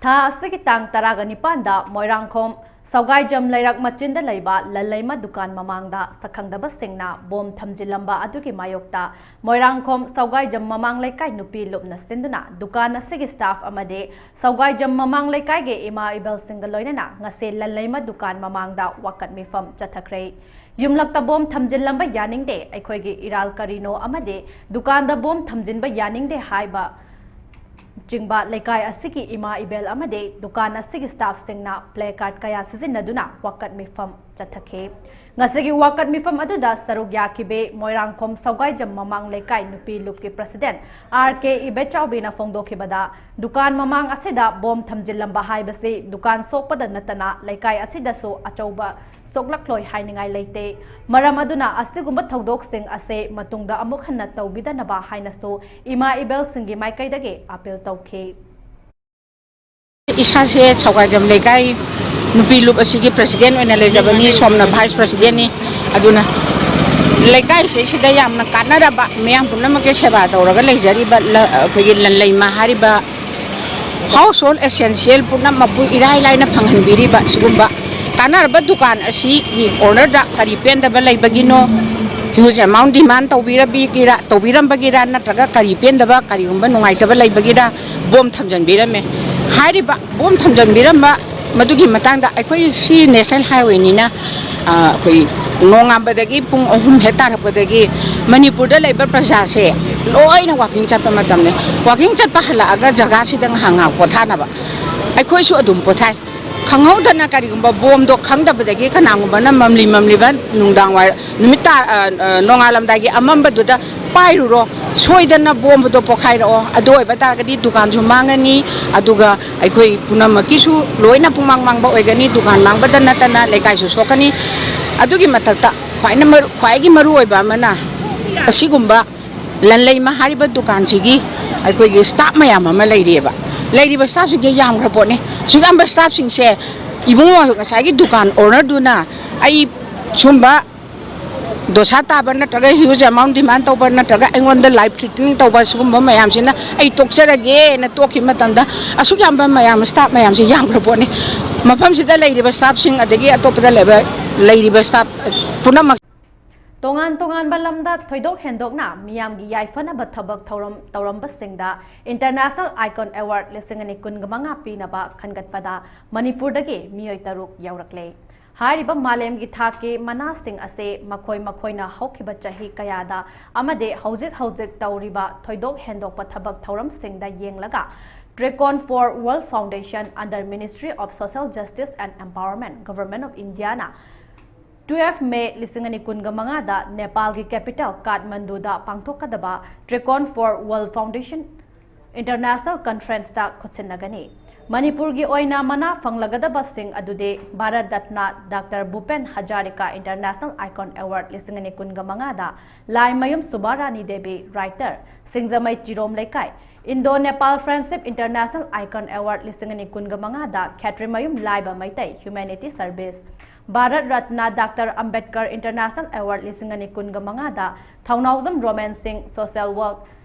ꯊꯥ ꯑꯁꯤꯒꯤ ꯇꯥꯡ ꯇꯔꯥꯒ ꯅꯤꯄꯥꯟꯗ ꯃꯣꯏꯔꯥꯡꯈꯣꯝ ꯁꯧꯒꯥꯏꯖꯝ ꯂꯩꯔꯛ ꯃꯆꯤꯟꯗ ꯂꯩꯕ ꯂꯜꯂꯩꯃ ꯗꯨꯀꯥꯟ ꯃꯃꯥꯡꯗ ꯁꯛꯈꯪꯗꯕꯁꯤꯡꯅ ꯕꯣꯝ ꯊꯝꯖꯤꯜꯂꯝꯕ ꯑꯗꯨꯒꯤ ꯃꯥꯌꯣꯛꯇ ꯃꯣꯏꯔꯥꯡꯈꯣꯝ ꯁꯧꯒꯥꯏꯖꯝ ꯃꯃꯥꯡ ꯂꯩꯀꯥꯏ ꯅꯨꯄꯤ ꯂꯨꯞꯅ ꯁꯤꯟꯗꯨꯅ ꯗꯨꯀꯥꯟ ꯑꯁꯤꯒꯤ ꯁ꯭ꯇꯥꯐ ꯑꯃꯗꯤ ꯁꯧꯒꯥꯏꯖꯝ ꯃꯃꯥꯡ ꯂꯩꯀꯥꯏꯒꯤ ꯏꯃꯥ ꯏꯕꯦꯜꯁꯤꯡꯒ ꯂꯣꯏꯅꯅ ꯉꯁꯤ ꯂꯜꯂꯩꯃ ꯗꯨꯀꯥꯟ ꯃꯃꯥꯡꯗ ꯋꯥꯀꯠ ꯃꯤꯐꯝ ꯆꯠꯊꯈ꯭ꯔꯦ꯫ ꯌꯨꯝꯂꯛꯇ ꯕꯣꯝ ꯊꯝꯖꯤꯜꯂꯝꯕ ꯌꯥꯅꯤꯡꯗꯦ, ꯑꯩꯈꯣꯏꯒꯤ ꯏꯔꯥꯜ ꯀꯔꯤꯅꯣ ꯑꯃꯗꯤ ꯗꯨꯀꯥꯟꯗ ꯕꯣꯝ ꯊꯝꯖꯤꯟꯕ ꯌꯥꯅꯤꯡꯗꯦ ꯍꯥꯏꯕ ꯆꯤꯡꯕ ꯂꯩꯀꯥꯏ ꯑꯁꯤꯒꯤ ꯏꯃꯥ ꯏꯕꯦꯜ ꯑꯃꯗꯤ ꯗꯨꯀꯥꯟ ꯑꯁꯤꯒꯤ ꯁ꯭ꯇꯥꯐꯁꯤꯡꯅ ꯄ꯭ꯂꯦ ꯀꯥꯔꯗ ꯀꯌꯥ ꯁꯤꯖꯤꯟꯅꯗꯨꯅ ꯋꯥꯀꯠ ꯃꯤꯐꯝ ꯆꯠꯊꯈꯤ꯫ ꯉꯁꯤꯒꯤ ꯋꯥꯀꯠ ꯃꯤꯐꯝ ꯑꯗꯨꯗ ꯁꯔꯨꯛ ꯌꯥꯈꯤꯕꯤ ꯃꯣꯏꯔꯥꯡꯈꯣꯝ ꯁꯧꯒꯥꯏꯖꯝ ꯃꯃꯥꯡ ꯂꯩꯀꯥꯏ ꯅꯨꯄꯤ ꯂꯨꯞꯀꯤ ꯄ꯭ꯔꯁꯤꯗꯦꯟꯠ R K ꯏꯕꯦꯆꯥꯎꯕꯤꯅ ꯐꯣꯡꯗꯣꯛꯈꯤꯕꯗ, ꯗꯨꯀꯥꯟ ꯃꯃꯥꯡ ꯑꯁꯤꯗ ꯕꯣꯝ ꯊꯝꯖꯤꯜꯂꯝꯕ ꯍꯥꯏꯕꯁꯤ ꯗꯨꯀꯥꯟ ꯁꯣꯛꯄꯗ ꯅꯠꯇꯅ ꯂꯩꯀꯥꯏ ꯑꯁꯤꯗꯁꯨ ꯑꯆꯧꯕ ꯁꯣꯛꯂꯛꯂꯣꯏ ꯍꯥꯏꯅꯤꯡꯉꯥꯏ ꯂꯩꯇꯦ꯫ ꯃꯔꯝ ꯑꯗꯨꯅ ꯑꯁꯤꯒꯨꯝꯕ ꯊꯧꯗꯣꯛꯁꯤꯡ ꯑꯁꯤ ꯃꯇꯨꯡꯗ ꯑꯃꯨꯛ ꯍꯟꯅ ꯇꯧꯕꯤꯗꯅꯕ ꯍꯥꯏꯅꯁꯨ ꯏꯃꯥ ꯏꯕꯦꯜꯁꯤꯡꯒꯤ ꯃꯥꯏꯀꯩꯗꯒꯤ ꯑꯥꯄꯤꯜ ꯇꯧꯈꯤ꯫ ꯏꯁꯥꯁꯦ ꯁꯧꯒꯥꯏꯖꯝ ꯂꯩꯀꯥꯏ ꯅꯨꯄꯤ ꯂꯨꯞ ꯑꯁꯤꯒꯤ president ꯑꯣꯏꯅ ꯂꯩꯖꯕꯅꯤ, ꯁꯣꯝꯅ vice presidentꯅꯤ꯫ ꯑꯗꯨꯅ ꯂꯩꯀꯥꯏꯁꯦ ꯁꯤꯗ ꯌꯥꯝꯅ ꯀꯥꯟꯅꯔꯕ, ꯃꯌꯥꯝ ꯄꯨꯝꯅꯃꯛꯀꯤ ꯁꯦꯕꯥ ꯇꯧꯔꯒ ꯂꯩꯖꯔꯤꯕ ꯂ-, ꯑꯩꯈꯣꯏꯒꯤ ꯂꯟꯂꯩꯃ ꯍꯥꯏꯔꯤꯕ household essential ꯄꯨꯝꯅꯃꯛꯄꯨ ꯏꯔꯥꯏ ꯂꯥꯏꯅ ꯐꯪꯍꯟꯕꯤꯔꯤꯕ ꯁꯤꯒꯨꯝꯕ ꯀꯥꯟꯅꯔꯕ ꯗꯨꯀꯥꯟ ꯑꯁꯤꯒꯤ ownerꯗ ꯀꯔꯤ ꯄꯦꯟꯗꯕ ꯂꯩꯕꯒꯤꯅꯣ? Huge amount demand ꯇꯧꯕꯤꯔꯕꯤꯒꯤꯔ, ꯇꯧꯕꯤꯔꯝꯕꯒꯤꯔ, ꯅꯠꯇ꯭ꯔꯒ ꯀꯔꯤ ꯄꯦꯟꯗꯕ, ꯀꯔꯤꯒꯨꯝꯕ ꯅꯨꯡꯉꯥꯏꯇꯕ ꯂꯩꯕꯒꯤꯔ ꯕꯣꯝ ꯊꯝꯖꯤꯟꯕꯤꯔꯝꯃꯦ? ꯍꯥꯏꯔꯤꯕ ꯕꯣꯝ ꯊꯝꯖꯤꯟꯕꯤꯔꯝꯕ ꯃꯗꯨꯒꯤ ꯃꯇꯥꯡꯗ ꯑꯩꯈꯣꯏ ꯁꯤ national highwayꯅꯤꯅ, ꯑ, ꯑꯩꯈꯣꯏ ꯅꯣꯡꯉꯥꯟꯕꯗꯒꯤ ꯄꯨꯡ ꯑꯍꯨꯝ ꯍꯦꯛ ꯇꯥꯔꯛꯄꯗꯒꯤ ꯃꯅꯤꯄꯨꯔꯗ ꯂꯩꯕ ꯄ꯭ꯔꯖꯥꯁꯦ ꯂꯣꯏꯅ walking ꯆꯠꯄ ꯃꯇꯝꯅꯦ꯫ Walking ꯆꯠꯄ ꯍꯜꯂꯛꯑꯒ ꯖꯒꯥꯁꯤꯗ ꯉꯥꯏꯍꯥꯛ ꯉꯥꯏꯍꯥꯛ ꯄꯣꯊꯥꯅꯕ ꯑꯩꯈꯣꯏꯁꯨ ꯑꯗꯨꯝ ꯄꯣꯊꯥꯏ꯫ ꯈꯪꯍꯧꯗꯅ ꯀꯔꯤꯒꯨꯝꯕ ꯕꯣꯝꯗꯣ ꯈꯪꯗꯕꯗꯒꯤ ꯀꯅꯥꯒꯨꯝꯕꯅ ꯃꯝꯂꯤ ꯃꯝꯂꯤꯕ ꯅꯨꯡꯗꯥꯡ ꯋꯥꯏꯔ-, ꯅꯨꯃꯤꯠ ꯇꯥ-, ꯑ, ꯑ, ꯅꯣꯡꯉꯥꯜꯂꯝꯗꯥꯏꯒꯤ ꯑꯃꯝꯕꯗꯨꯗ ꯄꯥꯏꯔꯨꯔꯣ, ꯁꯣꯏꯗꯅ ꯕꯣꯝꯕꯗꯣ ꯄꯣꯈꯥꯏꯔꯛꯑꯣ꯫ ꯑꯗꯨ ꯑꯣꯏꯕ ꯇꯥꯔꯒꯗꯤ ꯗꯨꯀꯥꯟꯁꯨ ꯃꯥꯡꯉꯅꯤ, ꯑꯗꯨꯒ ꯑꯩꯈꯣꯏ ꯄꯨꯝꯅꯃꯛꯀꯤꯁꯨ ꯂꯣꯏꯅ ꯄꯨꯡꯃꯥꯡ ꯃꯥꯡꯕ ꯑꯣꯏꯒꯅꯤ꯫ ꯗꯨꯀꯥꯟ ꯃꯥꯡꯕꯗ ꯅꯠꯇꯅ ꯂꯩꯀꯥꯏꯁꯨ ꯁꯣꯛꯀꯅꯤ꯫ ꯑꯗꯨꯒꯤ ꯃꯊꯛꯇ ꯈ꯭ꯋꯥꯏꯅ ꯃꯔꯨ-, ꯈ꯭ꯋꯥꯏꯒꯤ ꯃꯔꯨ ꯑꯣꯏꯕ ꯑꯃꯅ ꯑꯁꯤꯒꯨꯝꯕ ꯂꯟꯂꯩꯃ ꯍꯥꯏꯔꯤꯕ ꯗꯨꯀꯥꯟꯁꯤꯒꯤ ꯑꯩꯈꯣꯏꯒꯤ staff ꯃꯌꯥꯝ ꯑꯃ ꯂꯩꯔꯤꯑꯕ꯫ ꯂꯩꯔꯤꯕ staffꯁꯤꯡꯁꯦ ꯌꯥꯝꯈ꯭ꯔ ꯄꯣꯠꯅꯤ꯫ ꯑꯁꯨꯛ ꯌꯥꯝꯕ staffꯁꯤꯡꯁꯦ ꯏꯕꯨꯡꯉꯣ ꯉꯁꯥꯏꯒꯤ ꯗꯨꯀꯥꯟ ownerꯗꯨꯅ ꯑꯩ ꯁꯨꯝꯕ ꯗꯣꯁꯥ ꯇꯥꯕ ꯅꯠꯇ꯭ꯔꯒ huge amount demand ꯇꯧꯕ ꯅꯠꯇ꯭ꯔꯒ ꯑꯩꯉꯣꯟꯗ life threatening ꯇꯧꯕ ꯁꯤꯒꯨꯝꯕ ꯃꯌꯥꯝꯁꯤꯅ ꯑꯩ ꯇꯣꯛꯆꯔꯒꯦꯅ ꯇꯣꯛꯈꯤꯕ ꯃꯇꯝꯗ ꯑꯁꯨꯛ ꯌꯥꯝꯕ ꯃꯌꯥꯝ staff ꯃꯌꯥꯝꯁꯤ ꯌꯥꯝꯈ꯭ꯔ ꯄꯣꯠꯅꯤ꯫ ꯃꯐꯝꯁꯤꯗ ꯂꯩꯔꯤꯕ staffꯁꯤꯡ ꯑꯗꯒꯤ ꯑꯇꯣꯞꯄꯗ ꯂꯩꯕ, ꯂꯩꯔꯤꯕ staff ꯄꯨꯝꯅꯃꯛ ꯇꯣꯉꯥꯟ ꯇꯣꯉꯥꯟꯕ ꯂꯝꯗ ꯊꯣꯏꯗꯣꯛ ꯍꯦꯟꯗꯣꯛꯅ ꯃꯤꯌꯥꯝꯒꯤ ꯌꯥꯏꯐꯅꯕ ꯊꯕꯛ ꯊꯧꯔꯝ ꯇꯧꯔꯝꯕꯁꯤꯡꯗ International Icon Award ꯂꯤꯁꯤꯡ ꯑꯅꯤ ꯀꯨꯟꯒ ꯃꯉꯥ ꯄꯤꯅꯕ ꯈꯟꯒꯠꯄꯗ ꯃꯅꯤꯄꯨꯔꯗꯒꯤ ꯃꯤꯑꯣꯏ ꯇꯔꯨꯛ ꯌꯥꯎꯔꯛꯂꯦ꯫ ꯍꯥꯏꯔꯤꯕ ꯃꯥꯂꯦꯝꯒꯤ ꯊꯥꯛꯀꯤ ꯃꯅꯥꯁꯤꯡ ꯑꯁꯤ ꯃꯈꯣꯏ ꯃꯈꯣꯏꯅ ꯍꯧꯈꯤꯕ ꯆꯍꯤ ꯀꯌꯥꯗ ꯑꯃꯗꯤ ꯍꯧꯖꯤꯛ ꯍꯧꯖꯤꯛ ꯇꯧꯔꯤꯕ ꯊꯣꯏꯗꯣꯛ ꯍꯦꯟꯗꯣꯛꯄ ꯊꯕꯛ ꯊꯧꯔꯝꯁꯤꯡꯗ ꯌꯦꯡꯂꯒ Trekon for World Foundation under Ministry of Social Justice and Empowerment, Government of Indiaꯅ twelve May ꯂꯤꯁꯤꯡ ꯑꯅꯤ ꯀꯨꯟꯒ ꯃꯉꯥꯗ ꯅꯦꯄꯥꯜꯒꯤ capital ꯀꯥꯊꯃꯟꯗꯨꯗ ꯄꯥꯡꯊꯣꯛꯀꯗꯕ Trekon for World Foundation International Conferenceꯇ ꯈꯨꯠꯁꯤꯟꯅꯒꯅꯤ꯫ ꯃꯅꯤꯄꯨꯔꯒꯤ ꯑꯣꯏꯅ ꯃꯅꯥ ꯐꯪꯂꯒꯗꯕꯁꯤꯡ ꯑꯗꯨꯗꯤ Bharat Ratna doctor Bhupen Hazarika international icon award ꯂꯤꯁꯤꯡ ꯑꯅꯤ ꯀꯨꯟꯒ ꯃꯉꯥꯗ Laimayum ꯁꯨꯕꯥꯔꯥꯅꯤ Devi, writer, Singjamei Chirom Leikai, Indo Nepal friendship international icon award ꯂꯤꯁꯤꯡ ꯑꯅꯤ ꯀꯨꯟꯒ ꯃꯉꯥꯗ Khetrimayum Laiba Meitei, humanity service, Bharat Ratna doctor Ambedkar international award ꯂꯤꯁꯤꯡ ꯑꯅꯤ ꯀꯨꯟꯒ ꯃꯉꯥꯗ ꯊꯧꯅꯥꯎꯖꯝ ꯔꯣꯃꯦꯟ ꯁꯤꯡ, ꯁꯣꯁꯤꯌꯦꯜ ꯋꯥꯔꯛ,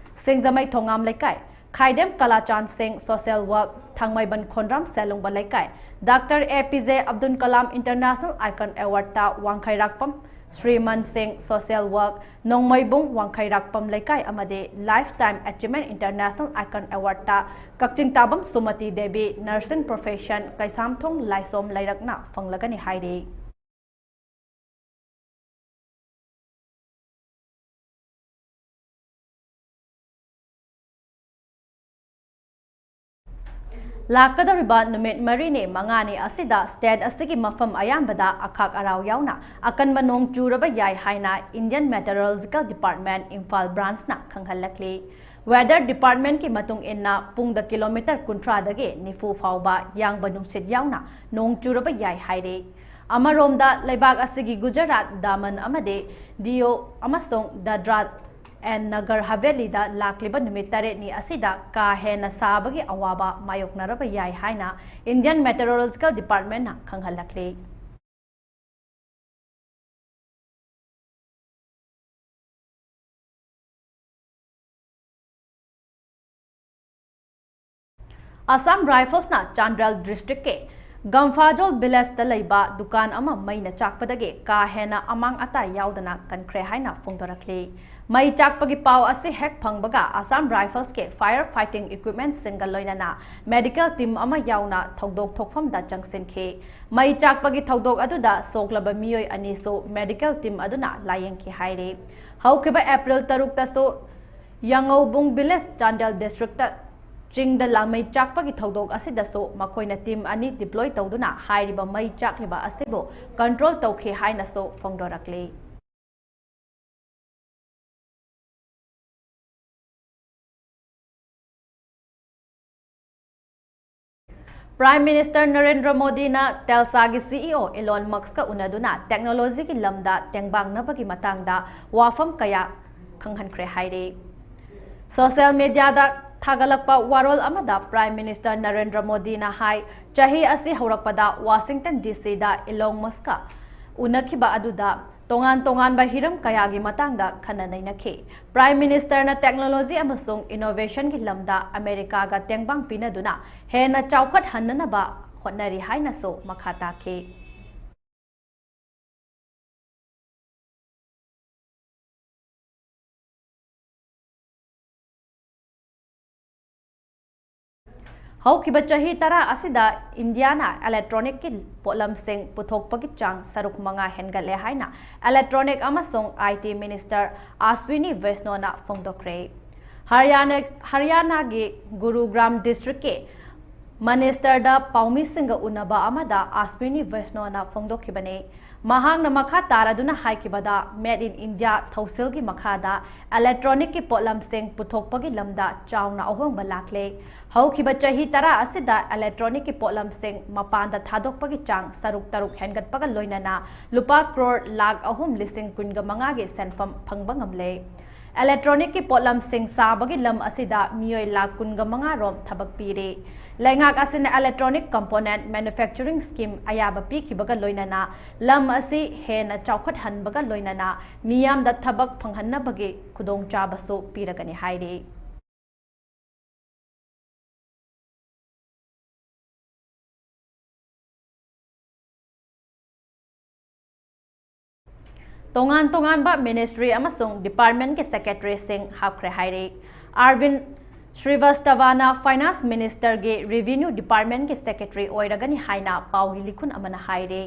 ꯁꯤꯡꯖꯃꯩ ꯊꯣꯉꯥꯝ ꯂꯩꯀꯥꯏ, ꯈꯥꯏꯗꯦꯝ ꯀꯂꯥꯆꯥꯟ ꯁꯤꯡ, social work, Thangmeiband Khondram Selungba Leikai, doctor A P J Abdul Kalam international icon ꯑꯦꯋꯥꯔꯗꯇ ꯋꯥꯡꯈꯩꯔꯥꯛꯄꯝ ꯁ꯭ꯔꯤꯃꯟ ꯁꯤꯡ, ꯁꯣꯁꯤꯌꯦꯜ ꯋꯥꯔꯛ, ꯅꯣꯡꯃꯩꯕꯨꯡ ꯋꯥꯡꯈꯩꯔꯥꯛꯄꯝ ꯂꯩꯀꯥꯏ ꯑꯃꯗꯤ lifetime achievement international icon ꯑꯦꯋꯥꯔꯗꯇ ꯀꯛꯆꯤꯡ ꯇꯥꯕꯝ ꯁꯨꯃꯇꯤ ꯗꯦꯕꯤ, ꯅꯔꯁꯤꯡ ꯄ꯭ꯔꯣꯐꯦꯁꯟ, ꯀꯩꯁꯥꯝꯊꯣꯡ ꯂꯥꯏꯁꯣꯝ ꯂꯩꯔꯛꯅ ꯐꯪꯂꯒꯅꯤ ꯍꯥꯏꯔꯤ꯫ ꯂꯥꯛꯀꯗꯧꯔꯤꯕ ꯅꯨꯃꯤꯠ ꯃꯔꯤꯅꯤ ꯃꯉꯥꯅꯤ ꯑꯁꯤꯗ ꯁ꯭ꯇꯦꯠ ꯑꯁꯤꯒꯤ ꯃꯐꯝ ꯑꯌꯥꯝꯕꯗ ꯑꯈꯥꯛ ꯑꯔꯥꯎ ꯌꯥꯎꯅ ꯑꯀꯟꯕ ꯅꯣꯡ ꯆꯨꯔꯕ ꯌꯥꯏ ꯍꯥꯏꯅ ꯏꯟꯗꯤꯌꯟ ꯃꯦꯇꯤꯑꯣꯔꯣꯂꯣꯖꯤꯀꯦꯜ ꯗꯤꯄꯥꯔꯠꯃꯦꯟꯠ ꯏꯝꯐꯥꯜ ꯕ꯭ꯔꯥꯟꯆꯅ ꯈꯪꯍꯜꯂꯛꯂꯤ꯫ ꯋꯦꯗꯔ ꯗꯤꯄꯥꯔꯠꯃꯦꯟꯠꯀꯤ ꯃꯇꯨꯡ ꯏꯟꯅ ꯄꯨꯡꯗ ꯀꯤꯂꯣꯃꯤꯇꯔ ꯀꯨꯟꯊ꯭ꯔꯥꯗꯒꯤ ꯅꯤꯐꯨ ꯐꯥꯎꯕ ꯌꯥꯡꯕ ꯅꯨꯡꯁꯤꯠ ꯌꯥꯎꯅ ꯅꯣꯡ ꯆꯨꯔꯕ ꯌꯥꯏ ꯍꯥꯏꯔꯤ꯫ ꯑꯃꯔꯣꯝꯗ ꯂꯩꯕꯥꯛ ꯑꯁꯤꯒꯤ ꯒꯨꯖꯔꯥꯠ, ꯗꯥꯃꯟ ꯑꯃꯗꯤ ꯗꯤꯌꯨ ꯑꯃꯁꯨꯡ ꯗꯥꯗ꯭ꯔꯥ ꯑꯦꯟ ꯅꯒꯔ ꯍꯕꯦꯂꯤꯗ ꯂꯥꯛꯂꯤꯕ ꯅꯨꯃꯤꯠ ꯇꯔꯦꯠꯅꯤ ꯑꯁꯤꯗ ꯀꯥ ꯍꯦꯟꯅ ꯁꯥꯕꯒꯤ ꯑꯋꯥꯕ ꯃꯥꯌꯣꯛꯅꯔꯕ ꯌꯥꯏ ꯍꯥꯏꯅ ꯏꯟꯗꯤꯌꯟ ꯃꯦꯇꯤꯑꯣꯔꯣꯂꯣꯖꯤꯀꯦꯜ ꯗꯤꯄꯥꯔꯠꯃꯦꯟꯠꯅ ꯈꯪꯍꯜꯂꯛꯂꯤ꯫ ꯑꯁꯥꯝ ꯔꯥꯏꯐꯜꯁꯅ ꯆꯥꯟꯗꯦꯜ ꯗꯤꯁꯇ꯭ꯔꯤꯛꯀꯤ ꯒꯝꯐꯥꯖꯣꯜ ꯚꯤꯂꯦꯖꯇ ꯂꯩꯕ ꯗꯨꯀꯥꯟ ꯑꯃ ꯃꯩꯅ ꯆꯥꯛꯄꯗꯒꯤ ꯀꯥ ꯍꯦꯟꯅ ꯑꯃꯥꯡ ꯑꯇꯥ ꯌꯥꯎꯗꯅ ꯀꯟꯈ꯭ꯔꯦ ꯍꯥꯏꯅ ꯐꯣꯡꯗꯣꯔꯛꯂꯤ꯫ ꯃꯩ ꯆꯥꯛꯄꯒꯤ ꯄꯥꯎ ꯑꯁꯤ ꯍꯦꯛ ꯐꯪꯕꯒ ꯑꯁꯥꯝ ꯔꯥꯏꯐꯜꯁꯀꯤ ꯐꯥꯌꯔ ꯐꯥꯏꯇꯤꯡ ꯏꯀ꯭ꯋꯤꯞꯃꯦꯟꯠꯁꯤꯡꯒ ꯂꯣꯏꯅꯅ ꯃꯦꯗꯤꯀꯦꯜ ꯇꯤꯝ ꯑꯃ ꯌꯥꯎꯅ ꯊꯧꯗꯣꯛ ꯊꯣꯛꯐꯝꯗ ꯆꯪꯁꯤꯟꯈꯤ꯫ ꯃꯩ ꯆꯥꯛꯄꯒꯤ ꯊꯧꯗꯣꯛ ꯑꯗꯨꯗ ꯁꯣꯛꯂꯕ ꯃꯤꯑꯣꯏ ꯑꯅꯤꯁꯨ ꯃꯦꯗꯤꯀꯦꯜ ꯇꯤꯝ ꯑꯗꯨꯅ ꯂꯥꯌꯦꯡꯈꯤ ꯍꯥꯏꯔꯤ꯫ ꯍꯧꯈꯤꯕ ꯑꯦꯄ꯭ꯔꯤꯜ ꯇꯔꯨꯛꯇꯁꯨ ꯌꯥꯉꯧꯕꯨꯡ ꯚꯤꯂꯦꯖ, ꯆꯥꯟꯗꯦꯜ ꯗꯤꯁꯇ꯭ꯔꯤꯛꯇ ꯆꯤꯡꯗ ꯂꯥꯃꯩ ꯆꯥꯛꯄꯒꯤ ꯊꯧꯗꯣꯛ ꯑꯁꯤꯗꯁꯨ ꯃꯈꯣꯏꯅ ꯇꯤꯝ ꯑꯅꯤ ꯗꯤꯄ꯭ꯂꯣꯏ ꯇꯧꯗꯨꯅ ꯍꯥꯏꯔꯤꯕ ꯃꯩ ꯆꯥꯛꯂꯤꯕ ꯑꯁꯤꯕꯨ ꯀꯟꯇ꯭ꯔꯣꯜ ꯇꯧꯈꯤ ꯍꯥꯏꯅꯁꯨ ꯐꯣꯡꯗꯣꯔꯛꯂꯤ꯫ Prime Minister ꯅꯔꯦꯟꯗ꯭ꯔ ꯃꯣꯗꯤꯅ Teslaꯒꯤ CEO Elon Muskꯀ ꯎꯅꯗꯨꯅ technologyꯒꯤ ꯂꯝꯗ ꯇꯦꯡꯕꯥꯡꯅꯕꯒꯤ ꯃꯇꯥꯡꯗ ꯋꯥꯐꯝ ꯀꯌꯥ ꯈꯪꯍꯟꯈ꯭ꯔꯦ ꯍꯥꯏꯔꯤ꯫ Social mediaꯗ ꯊꯥꯒꯠꯂꯛꯄ ꯋꯥꯔꯣꯜ ꯑꯃꯗ Prime Minister ꯅꯔꯦꯟꯗ꯭ꯔ ꯃꯣꯗꯤꯅ ꯍꯥꯏ, ꯆꯍꯤ ꯑꯁꯤ ꯍꯧꯔꯛꯄꯗ Washington DCꯗ Elon Muskꯀ ꯎꯅꯈꯤꯕ ꯑꯗꯨꯗ ꯇꯣꯉꯥꯟ ꯇꯣꯉꯥꯟꯕ ꯍꯤꯔꯝ ꯀꯌꯥꯒꯤ ꯃꯇꯥꯡꯗ ꯈꯟꯅ ꯅꯩꯅꯈꯤ꯫ Prime Ministerꯅ technology ꯑꯃꯁꯨꯡ innovationꯒꯤ ꯂꯝꯗ ꯑꯃꯦꯔꯤꯀꯥꯒ ꯇꯦꯡꯕꯥꯡ ꯄꯤꯅꯗꯨꯅ ꯍꯦꯟꯅ ꯆꯥꯎꯈꯠꯍꯟꯅꯅꯕ ꯍꯣꯠꯅꯔꯤ ꯍꯥꯏꯅꯁꯨ ꯃꯈꯥ ꯇꯥꯈꯤ꯫ ꯍꯧꯈꯤꯕ ꯆꯍꯤ ꯇꯔꯥ ꯑꯁꯤꯗ ꯏꯟꯗꯤꯌꯥꯅ electronicꯀꯤ ꯄꯣꯠꯂꯝꯁꯤꯡ ꯄꯨꯊꯣꯛꯄꯒꯤ ꯆꯥꯡ ꯁꯔꯨꯛ ꯃꯉꯥ ꯍꯦꯟꯒꯠꯂꯦ ꯍꯥꯏꯅ electronic ꯑꯃꯁꯨꯡ IT minister ꯑꯁ꯭ꯋꯤꯅꯤ ꯕꯩꯁꯅꯣꯅ ꯐꯣꯡꯗꯣꯛꯈ꯭ꯔꯦ꯫ ꯍꯔꯤꯌꯥꯅꯥ, ꯍꯔꯤꯌꯥꯅꯥꯒꯤ ꯒꯨꯔꯨꯒ꯭ꯔꯥꯝ districtꯀꯤ Manestarꯗ ꯄꯥꯎꯃꯤꯁꯤꯡꯒ ꯎꯅꯕ ꯑꯃꯗ ꯑꯁ꯭ꯋꯤꯅꯤ ꯕꯩꯁꯅꯣꯅ ꯐꯣꯡꯗꯣꯛꯈꯤꯕꯅꯤ꯫ ꯃꯍꯥꯛꯅ ꯃꯈꯥ ꯇꯥꯔꯗꯨꯅ ꯍꯥꯏꯈꯤꯕꯗ, Made in India ꯊꯧꯁꯤꯜꯒꯤ ꯃꯈꯥꯗ electronicꯀꯤ ꯄꯣꯠꯂꯝꯁꯤꯡ ꯄꯨꯊꯣꯛꯄꯒꯤ ꯂꯝꯗ ꯆꯥꯎꯅ ꯑꯍꯣꯡꯕ ꯂꯥꯛꯂꯦ꯫ ꯍꯧꯈꯤꯕ ꯆꯍꯤ ꯇꯔꯥ ꯑꯁꯤꯗ electronicꯀꯤ ꯄꯣꯠꯂꯝꯁꯤꯡ ꯃꯄꯥꯟꯗ ꯊꯥꯗꯣꯛꯄꯒꯤ ꯆꯥꯡ ꯁꯔꯨꯛ ꯇꯔꯨꯛ ꯍꯦꯟꯒꯠꯄꯒ ꯂꯣꯏꯅꯅ ꯂꯨꯄꯥ ꯀ꯭ꯔꯣꯔ ꯂꯥꯈ ꯑꯍꯨꯝ ꯂꯤꯁꯤꯡ ꯀꯨꯟꯒ ꯃꯉꯥꯒꯤ ꯁꯦꯟꯐꯝ ꯐꯪꯕ ꯉꯝꯂꯦ꯫ Electronicꯀꯤ ꯄꯣꯠꯂꯝꯁꯤꯡ ꯁꯥꯕꯒꯤ ꯂꯝ ꯑꯁꯤꯗ ꯃꯤꯑꯣꯏ ꯂꯥꯈ ꯀꯨꯟꯒ ꯃꯉꯥ ꯔꯣꯝ ꯊꯕꯛ ꯄꯤꯔꯤ꯫ ꯂꯩꯉꯥꯛ ꯑꯁꯤꯅ electronic component manufacturing scheme ꯑꯌꯥꯕ ꯄꯤꯈꯤꯕꯒ ꯂꯣꯏꯅꯅ ꯂꯝ ꯑꯁꯤ ꯍꯦꯟꯅ ꯆꯥꯎꯈꯠꯍꯟꯕꯒ ꯂꯣꯏꯅꯅ ꯃꯤꯌꯥꯝꯗ ꯊꯕꯛ ꯐꯪꯍꯟꯅꯕꯒꯤ ꯈꯨꯗꯣꯡꯆꯥꯕꯁꯨ ꯄꯤꯔꯒꯅꯤ ꯍꯥꯏꯔꯤ꯫ ꯇꯣꯉꯥꯟ ꯇꯣꯉꯥꯟꯕ ministry ꯑꯃꯁꯨꯡ departmentꯀꯤ secretaryꯁꯤꯡ ꯍꯥꯞꯈ꯭ꯔꯦ ꯍꯥꯏꯔꯤ꯫ ꯑꯔꯕꯤꯟ ꯁ꯭ꯔꯤꯚꯥꯁꯇꯚꯥꯅ finance ministerꯒꯤ revenue departmentꯀꯤ secretary ꯑꯣꯏꯔꯒꯅꯤ ꯍꯥꯏꯅ ꯄꯥꯎꯒꯤ ꯂꯤꯈꯨꯟ ꯑꯃꯅ ꯍꯥꯏꯔꯤ꯫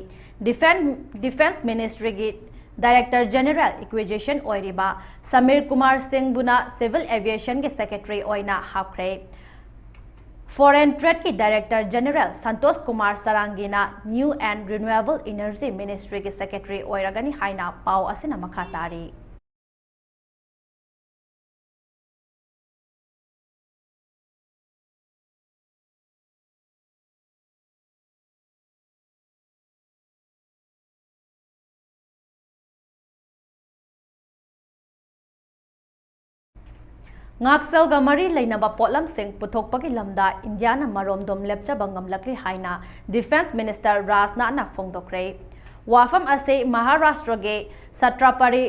Defense, defense ministryꯒꯤ director general acquisition ꯑꯣꯏꯔꯤꯕ ꯁꯃꯤꯔ ꯀꯨꯃꯥꯔ ꯁꯤꯡꯕꯨꯅ civil aviationꯒꯤ secretary ꯑꯣꯏꯅ ꯍꯥꯞꯈ꯭ꯔꯦ꯫ Foreign tradeꯀꯤ director general Santosh Kumar ꯁꯔꯥꯡꯒꯤꯅ new and renewable energy ministryꯒꯤ secretary ꯑꯣꯏꯔꯒꯅꯤ ꯍꯥꯏꯅ ꯄꯥꯎ ꯑꯁꯤꯅ ꯃꯈꯥ ꯇꯥꯔꯤ꯫ ꯉꯥꯛꯁꯦꯜꯒ ꯃꯔꯤ ꯂꯩꯅꯕ ꯄꯣꯠꯂꯝꯁꯤꯡ ꯄꯨꯊꯣꯛꯄꯒꯤ ꯂꯝꯗ ꯏꯟꯗꯤꯌꯥꯅ ꯃꯔꯣꯝꯗꯣꯝ ꯂꯦꯞꯆꯕ ꯉꯝꯂꯛꯂꯤ ꯍꯥꯏꯅ Defence Minister ꯔꯥꯖꯅꯥꯊꯅ ꯐꯣꯡꯗꯣꯛꯈ꯭ꯔꯦ꯫ ꯋꯥꯐꯝ ꯑꯁꯤ ꯃꯍꯥꯔꯥꯁꯇ꯭ꯔꯒꯤ ꯁꯇ꯭ꯔꯥꯄꯔꯤ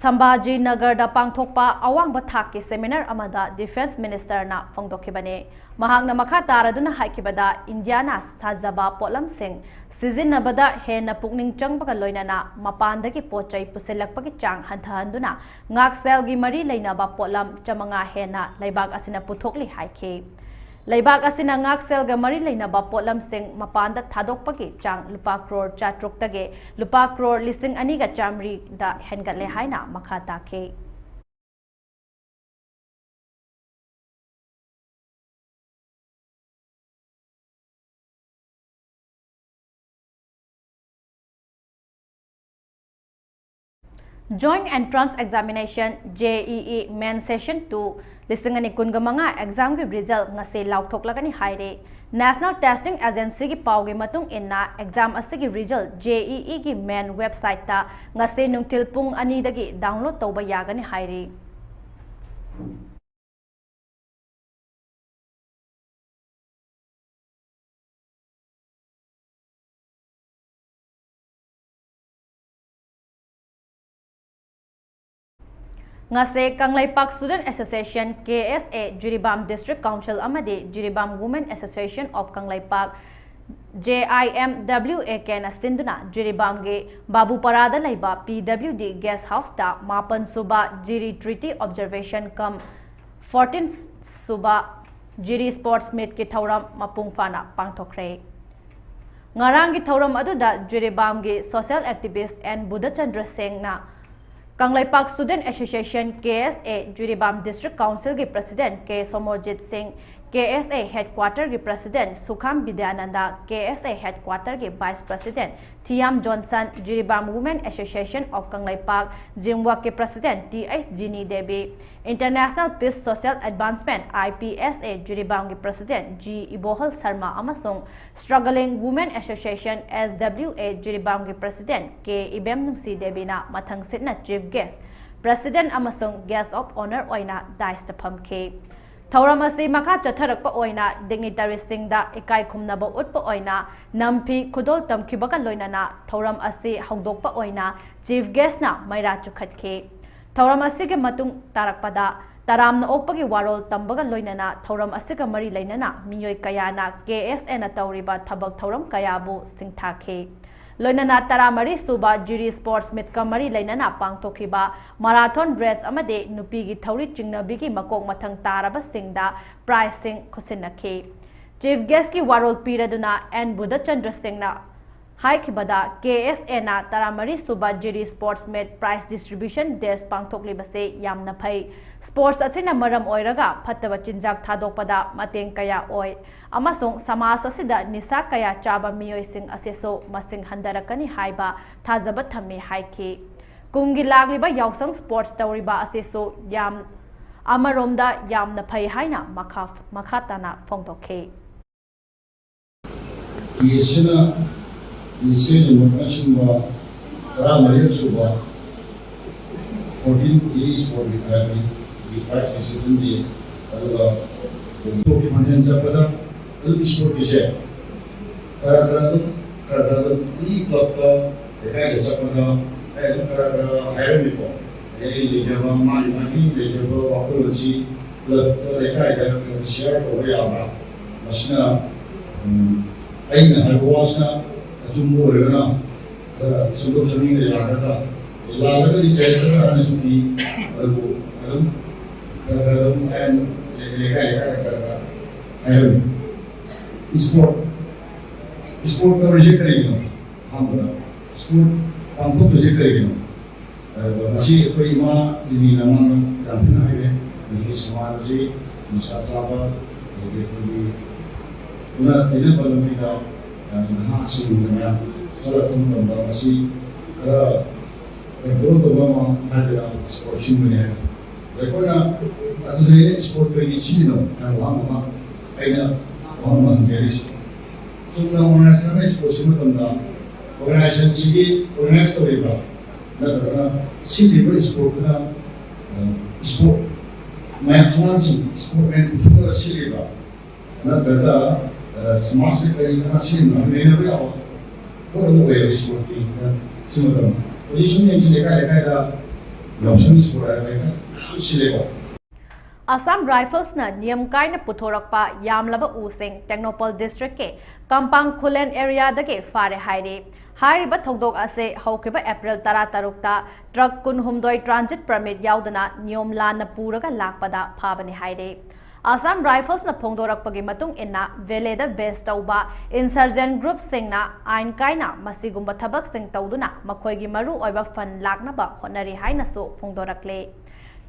ꯁꯝꯚꯥꯖꯤꯅꯒꯔꯗ ꯄꯥꯡꯊꯣꯛꯄ ꯑꯋꯥꯡꯕ ꯊꯥꯛꯀꯤ seminar ꯑꯃꯗ Defence Minister ꯅ ꯐꯣꯡꯗꯣꯛꯈꯤꯕꯅꯤ꯫ ꯃꯍꯥꯛꯅ ꯃꯈꯥ ꯇꯥꯔꯗꯨꯅ ꯍꯥꯏꯈꯤꯕꯗ, ꯏꯟꯗꯤꯌꯥꯅ ꯁꯥꯖꯕ ꯄꯣꯠꯂꯝꯁꯤꯡ ꯁꯤꯖꯤꯟꯅꯕꯗ ꯍꯦꯟꯅ ꯄꯨꯛꯅꯤꯡ ꯆꯪꯕꯒ ꯂꯣꯏꯅꯅ ꯃꯄꯥꯟꯗꯒꯤ ꯄꯣꯠ ꯆꯩ ꯄꯨꯁꯤꯜꯂꯛꯄꯒꯤ ꯆꯥꯡ ꯍꯟꯊꯍꯟꯗꯨꯅ ꯉꯥꯛꯁꯦꯜꯒꯤ ꯃꯔꯤ ꯂꯩꯅꯕ ꯄꯣꯠꯂꯝ ꯆꯥꯃꯉꯥ ꯍꯦꯟꯅ ꯂꯩꯕꯥꯛ ꯑꯁꯤꯅ ꯄꯨꯊꯣꯛꯂꯤ ꯍꯥꯏꯈꯤ꯫ ꯂꯩꯕꯥꯛ ꯑꯁꯤꯅ ꯉꯥꯛꯁꯦꯜꯒ ꯃꯔꯤ ꯂꯩꯅꯕ ꯄꯣꯠꯂꯝꯁꯤꯡ ꯃꯄꯥꯟꯗ ꯊꯥꯗꯣꯛꯄꯒꯤ ꯆꯥꯡ ꯂꯨꯄꯥ ꯀ꯭ꯔꯣꯔ ꯆꯥꯇ꯭ꯔꯨꯛꯇꯒꯤ ꯂꯨꯄꯥ ꯀ꯭ꯔꯣꯔ ꯂꯤꯁꯤꯡ ꯑꯅꯤꯒ ꯆꯥꯃꯔꯤꯗ ꯍꯦꯟꯒꯠꯂꯦ ꯍꯥꯏꯅ ꯃꯈꯥ ꯇꯥꯈꯤ꯫ Joint Entrance Examination, JEE Main Session two ꯂꯤꯁꯤꯡ ꯑꯅꯤ ꯀꯨꯟꯒ ꯃꯉꯥ exam ꯒꯤ result ꯉꯁꯤ ꯂꯥꯎꯊꯣꯛꯂꯒꯅꯤ ꯍꯥꯏꯔꯦ꯫ National Testing Agency ꯒꯤ ꯄꯥꯎꯒꯤ ꯃꯇꯨꯡ ꯏꯟꯅ, exam ꯑꯁꯤꯒꯤ result JEE ꯒꯤ main website ꯇ ꯉꯁꯤ ꯅꯨꯡꯊꯤꯜ ꯄꯨꯡ ꯑꯅꯤꯗꯒꯤ download ꯇꯧꯕ ꯌꯥꯒꯅꯤ ꯍꯥꯏꯔꯤ꯫ ꯉꯁꯤ Kangleipak Student Association, KSA, Jiribam District Council ꯑꯃꯗꯤ Jiribam Women Association of Kangleipak, JIMWAK ꯅ ꯁꯤꯟꯗꯨꯅ ꯖꯤꯔꯤꯕꯥꯝꯒꯤ ꯕꯥꯕꯨꯄꯥꯔꯥꯗ ꯂꯩꯕ PWD Guest House ꯇ ꯃꯥꯄꯟ ꯁꯨꯕ ꯖꯤꯔꯤ Treaty Observation cum fourteen ꯁꯨꯕ ꯖꯤꯔꯤ Sports Meet ꯀꯤ ꯊꯧꯔꯝ ꯃꯄꯨꯡ ꯐꯥꯅ ꯄꯥꯡꯊꯣꯛꯈ꯭ꯔꯦ꯫ ꯉꯔꯥꯡꯒꯤ ꯊꯧꯔꯝ ꯑꯗꯨꯗ ꯖꯤꯔꯤꯕꯥꯝꯒꯤ social activist N ꯕꯨꯙꯆꯟꯗ꯭ꯔ ꯁꯤꯡꯅ Kangleipak Student Association, KSA, Jiribam District Council ꯒꯤ President ꯀꯦ ꯁꯣꯃꯣꯖꯤꯠ ꯁꯤꯡ, KSA Headquarter ꯒꯤ President Sukham Bidyananda, KSA Headquarter ꯒꯤ Vice President Thiyam Johnson, Jiribam Women Association of Kangleipak, ꯖꯤꯝꯋꯥꯛ ꯀꯤ President T H Jini Devi, International Peace Social Advancement, IPSA, ꯖꯤꯔꯤꯕꯥꯝꯒꯤ President ꯖꯤ ꯏꯕꯣꯍꯜ ꯁꯔꯃ ꯑꯃꯁꯨꯡ Struggling Women Association, SWA, ꯖꯤꯔꯤꯕꯥꯝꯒꯤ President ꯀꯦ ꯏꯕꯦꯝꯅꯨꯡꯁꯤ ꯗꯦꯕꯤꯅ ꯃꯊꯪꯁꯤꯠꯅ chief guest President ꯑꯃꯁꯨꯡ Guest of Honour ꯑꯣꯏꯅ dais ꯇ ꯐꯝꯈꯤ꯫ ꯊꯧꯔꯝ ꯑꯁꯤ ꯃꯈꯥ ꯆꯠꯊꯔꯛꯄ ꯑꯣꯏꯅ dignitary ꯁꯤꯡꯗ ꯏꯀꯥꯏ ꯈꯨꯝꯅꯕ ꯎꯠꯄ ꯑꯣꯏꯅ ꯅꯝꯐꯤ ꯈꯨꯗꯣꯜ ꯇꯝꯈꯤꯕꯒ ꯂꯣꯏꯅꯅ ꯊꯧꯔꯝ ꯑꯁꯤ ꯍꯧꯗꯣꯛꯄ ꯑꯣꯏꯅ Chief Guest ꯅ ꯃꯩꯔꯥ ꯆꯨꯈꯠꯈꯤ꯫ ꯊꯧꯔꯝ ꯑꯁꯤꯒꯤ ꯃꯇꯨꯡ ꯇꯥꯔꯛꯄꯗ ꯇꯔꯥꯝꯅ ꯑꯣꯛꯄꯒꯤ ꯋꯥꯔꯣꯜ ꯇꯝꯕꯒ ꯂꯣꯏꯅꯅ ꯊꯧꯔꯝ ꯑꯁꯤꯒ ꯃꯔꯤ ꯂꯩꯅꯅ ꯃꯤꯑꯣꯏ ꯀꯌꯥꯅ K S A ꯅ ꯇꯧꯔꯤꯕ ꯊꯕꯛ ꯊꯧꯔꯝ ꯀꯌꯥꯕꯨ ꯁꯤꯡꯊꯥꯈꯤ꯫ ꯂꯣꯏꯅꯅ ꯇꯔꯥꯃꯔꯤ ꯁꯨꯕ Giri Sports Meet ꯀ ꯃꯔꯤ ꯂꯩꯅꯅ ꯄꯥꯡꯊꯣꯛꯈꯤꯕ marathon race ꯑꯃꯗꯤ ꯅꯨꯄꯤꯒꯤ ꯊꯧꯔꯤ ꯆꯤꯡꯅꯕꯤꯒꯤ ꯃꯀꯣꯛ ꯃꯊꯪ ꯇꯥꯔꯕꯁꯤꯡꯗ prize ꯁꯤꯡ ꯈꯨꯠꯁꯤꯟꯅꯈꯤ꯫ Chief Guest ꯀꯤ ꯋꯥꯔꯣꯜ ꯄꯤꯔꯗꯨꯅ N ꯕꯨꯙꯆꯟꯗ꯭ꯔ ꯁꯤꯡꯅ ꯍꯥꯏꯈꯤꯕꯗ, K S A ꯅ ꯇꯔꯥꯃꯔꯤ ꯁꯨꯕ Giri Sports Meet prize distribution days ꯄꯥꯡꯊꯣꯛꯂꯤꯕꯁꯤ ꯌꯥꯝꯅ ꯐꯩ꯫ Sports ꯑꯁꯤꯅ ꯃꯔꯝ ꯑꯣꯏꯔꯒ ꯐꯠꯇꯕ ꯆꯤꯟꯖꯥꯛ ꯊꯥꯗꯣꯛꯄꯗ ꯃꯇꯦꯡ ꯀꯌꯥ ꯑꯣꯏ ꯑꯃꯁꯨꯡ ꯁꯃꯥꯖ ꯑꯁꯤꯗ ꯅꯤꯁꯥ ꯀꯌꯥ ꯆꯥꯕ ꯃꯤꯑꯣꯏꯁꯤꯡ ꯑꯁꯤꯁꯨ ꯃꯁꯤꯡ ꯍꯟꯊꯔꯛꯀꯅꯤ ꯍꯥꯏꯕ ꯊꯥꯖꯕ ꯊꯝꯃꯤ ꯍꯥꯏꯈꯤ꯫ ꯀꯨꯝꯒꯤ ꯂꯥꯛꯂꯤꯕ ꯌꯥꯎꯁꯪ sports ꯇꯧꯔꯤꯕ ꯑꯁꯤꯁꯨ ꯌꯥꯝ, ꯑꯃꯔꯣꯝꯗ ꯌꯥꯝꯅ ꯐꯩ ꯍꯥꯏꯅ ꯃꯈꯥ, ꯃꯈꯥ ꯇꯥꯅ ꯐꯣꯡꯗꯣꯛꯈꯤ꯫ ꯄꯤ ꯑꯦꯁ ꯑꯦꯅ ꯄꯤ ꯑꯦꯁ ꯑꯦ ꯅ ꯁꯤꯟꯕ ꯇꯔꯥꯃꯔꯤ ꯁꯨꯕ fourteen Giri Sports Meet ꯍꯥꯏꯕꯒꯤ prize distribution day, ꯑꯗꯨꯒ ꯊꯣꯛꯀꯤ function ꯆꯠꯄꯗ ꯑꯗꯨꯝ sports ꯀꯤꯁꯦ ꯈꯔ ꯈꯔ ꯑꯗꯨꯝ ꯈꯔ ꯈꯔ ꯑꯗꯨꯝ ꯑꯦꯅꯤ club ꯇ ꯂꯩꯀꯥꯏꯗ ꯆꯠꯄꯗ ꯑꯩ ꯑꯗꯨꯝ ꯈꯔ ꯈꯔ ꯍꯥꯏꯔꯝꯃꯤꯀꯣ꯫ ꯑꯗꯩ ꯂꯩꯖꯕ ꯃꯥꯒꯤ ꯃꯥꯒꯤ ꯂꯩꯖꯕ ꯋꯥꯈꯜꯂꯣꯟꯁꯤ club ꯇ ꯂꯩꯀꯥꯏꯗ ꯈꯔ share ꯇꯧꯕ ꯌꯥꯕ꯭ꯔꯥ? ꯃꯁꯤꯅ, ꯎꯝ, ꯑꯩꯅ ꯍꯥꯏꯕ ꯋꯥꯁꯤꯅ ꯑꯆꯨꯝꯕ ꯑꯣꯏꯔꯒꯅ ꯈꯔ ꯁꯦꯝꯗꯣꯛ ꯁꯦꯝꯖꯤꯟꯒ ꯌꯥꯒꯗ꯭ꯔꯥ? ꯂꯥꯜꯂꯒꯗꯤ ꯆꯩꯔꯛꯀꯗ꯭ꯔꯥ ꯍꯥꯏꯅꯁꯨ ꯀꯤ꯫ ꯑꯗꯨꯕꯨ ꯑꯗꯨꯝ ꯈꯔ ꯈꯔ ꯑꯗꯨꯝ ꯑꯩ ꯂꯩꯀꯥꯏ ꯂꯩꯀꯥꯏꯗ ꯈꯔ ꯈꯔ ꯍꯥꯏꯔꯝꯃꯤ꯫ Sports, sports ꯇꯧꯔꯤꯁꯦ ꯀꯔꯤꯒꯤꯅꯣ? ꯑꯍꯥꯟꯕꯗ sports ꯄꯥꯡꯊꯣꯛꯇꯣꯏꯁꯦ ꯀꯔꯤꯒꯤꯅꯣ? ꯑꯗꯨꯒ ꯉꯁꯤ ꯑꯩꯈꯣꯏ ꯏꯃꯥ ꯏꯅꯦꯅ ꯃꯃꯥꯡꯗ ꯌꯥꯝ ꯊꯤꯅ ꯍꯥꯏꯔꯦ, ꯉꯁꯤ ꯁꯃꯥꯖ ꯑꯁꯤ ꯅꯤꯁꯥ ꯆꯥꯕ, ꯑꯗꯒꯤ ꯑꯩꯈꯣꯏꯒꯤ ꯑꯣꯟꯅ ꯇꯩꯅꯕ ꯂꯝꯕꯤꯗ, ꯑ, ꯅꯍꯥꯁꯤꯡꯅ ꯃꯌꯥꯝ ꯆꯠꯂꯛꯄ ꯃꯇꯝꯗ ꯃꯁꯤ ꯈꯔ control ꯇꯧꯕ ꯑꯃ ꯍꯥꯏꯗꯅ sports ꯁꯤꯟꯕꯅꯤ ꯍꯥꯏꯅ꯫ ꯑꯗ ꯑꯩꯈꯣꯏꯅ ꯑꯗꯨꯗ sports ꯀꯔꯤꯒꯤ ꯁꯤꯖꯤꯟꯅꯣ ꯍꯥꯏꯅ ꯋꯥꯍꯪ ꯑꯃ ꯑꯩꯅ ꯋꯥꯍꯪ ꯑꯃ ꯍꯪꯖꯔꯤꯁꯤ꯫ ꯆꯨꯝꯅ organization ꯑꯃ sports ꯁꯤꯟꯕ ꯃꯇꯝꯗ organization ꯁꯤꯒꯤ organize ꯇꯧꯔꯤꯕ ꯅꯠꯇ꯭ꯔꯒ ꯁꯤꯜꯂꯤꯕ ꯏꯁꯄꯣꯔꯠꯇꯨꯅ, ꯑ, ꯏꯁꯄꯣꯔꯠ, ꯃꯌꯥꯝ ꯑꯉꯥꯡꯁꯤꯡ ꯏꯁꯄꯣꯔꯠꯃꯦꯟ ꯄꯨꯊꯣꯛꯅꯕ ꯁꯤꯜꯂꯤꯕ, ꯅꯠꯇ꯭ꯔꯒ, ꯑ, ꯁꯃꯥꯖꯀꯤ ꯀꯔꯤ ꯈꯔ ꯁꯤꯖꯤꯟꯅꯕ ꯌꯥꯕ ꯄꯣꯠ ꯑꯃ ꯑꯣꯏꯌꯦꯕ ꯏꯁꯄꯣꯔꯠꯀꯤ꯫ ꯁꯤ ꯃꯇꯝꯗ ꯍꯧꯖꯤꯛ ꯁꯨꯝ ꯌꯦꯡꯁꯤ, ꯂꯩꯀꯥꯏ ꯂꯩꯀꯥꯏꯗ ꯌꯥꯎꯁꯪ ꯏꯁꯄꯣꯔꯠ ꯍꯥꯏꯕ ꯂꯩꯀꯥꯏ ꯃꯌꯥꯝ ꯁꯤꯜꯂꯦꯀꯣ꯫ ꯑꯁꯥꯝ ꯔꯥꯏꯐꯜꯁꯅ ꯅꯤꯌꯝ ꯀꯥꯏꯅ ꯄꯨꯊꯣꯔꯛꯄ ꯌꯥꯝꯂꯕ ꯎꯁꯤꯡ ꯇꯦꯡꯅꯧꯄꯜ ꯗꯤꯁꯇ꯭ꯔꯤꯛꯀꯤ ꯀꯝꯄꯥꯡ ꯈꯨꯂꯦꯟ ꯑꯦꯔꯤꯌꯥꯗꯒꯤ ꯐꯥꯔꯦ ꯍꯥꯏꯔꯤ꯫ ꯍꯥꯏꯔꯤꯕ ꯊꯧꯗꯣꯛ ꯑꯁꯤ ꯍꯧꯈꯤꯕ ꯑꯦꯄ꯭ꯔꯤꯜ ꯇꯔꯥꯇꯔꯨꯛꯇ ꯇ꯭ꯔꯛ ꯀꯨꯟꯍꯨꯝꯗꯣꯏ ꯇ꯭ꯔꯥꯟꯖꯤꯠ ꯄꯔꯃꯤꯠ ꯌꯥꯎꯗꯅ ꯅꯤꯌꯣꯝ ꯂꯥꯟꯅ ꯄꯨꯔꯒ ꯂꯥꯛꯄꯗ ꯐꯥꯕꯅꯤ ꯍꯥꯏꯔꯤ꯫ ꯑꯁꯥꯝ ꯔꯥꯏꯐꯜꯁꯅ ꯐꯣꯡꯗꯣꯔꯛꯄꯒꯤ ꯃꯇꯨꯡ ꯏꯟꯅ, ꯚꯦꯂꯦꯗ ꯕꯦꯁ ꯇꯧꯕ ꯏꯟꯁꯔꯖꯦꯟ ꯒ꯭ꯔꯨꯞꯁꯤꯡꯅ ꯑꯥꯏꯟ ꯀꯥꯏꯅ ꯃꯁꯤꯒꯨꯝꯕ ꯊꯕꯛꯁꯤꯡ ꯇꯧꯗꯨꯅ ꯃꯈꯣꯏꯒꯤ ꯃꯔꯨ ꯑꯣꯏꯕ ꯐꯟ ꯂꯥꯛꯅꯕ ꯍꯣꯠꯅꯔꯤ ꯍꯥꯏꯅꯁꯨ ꯐꯣꯡꯗꯣꯔꯛꯂꯤ꯫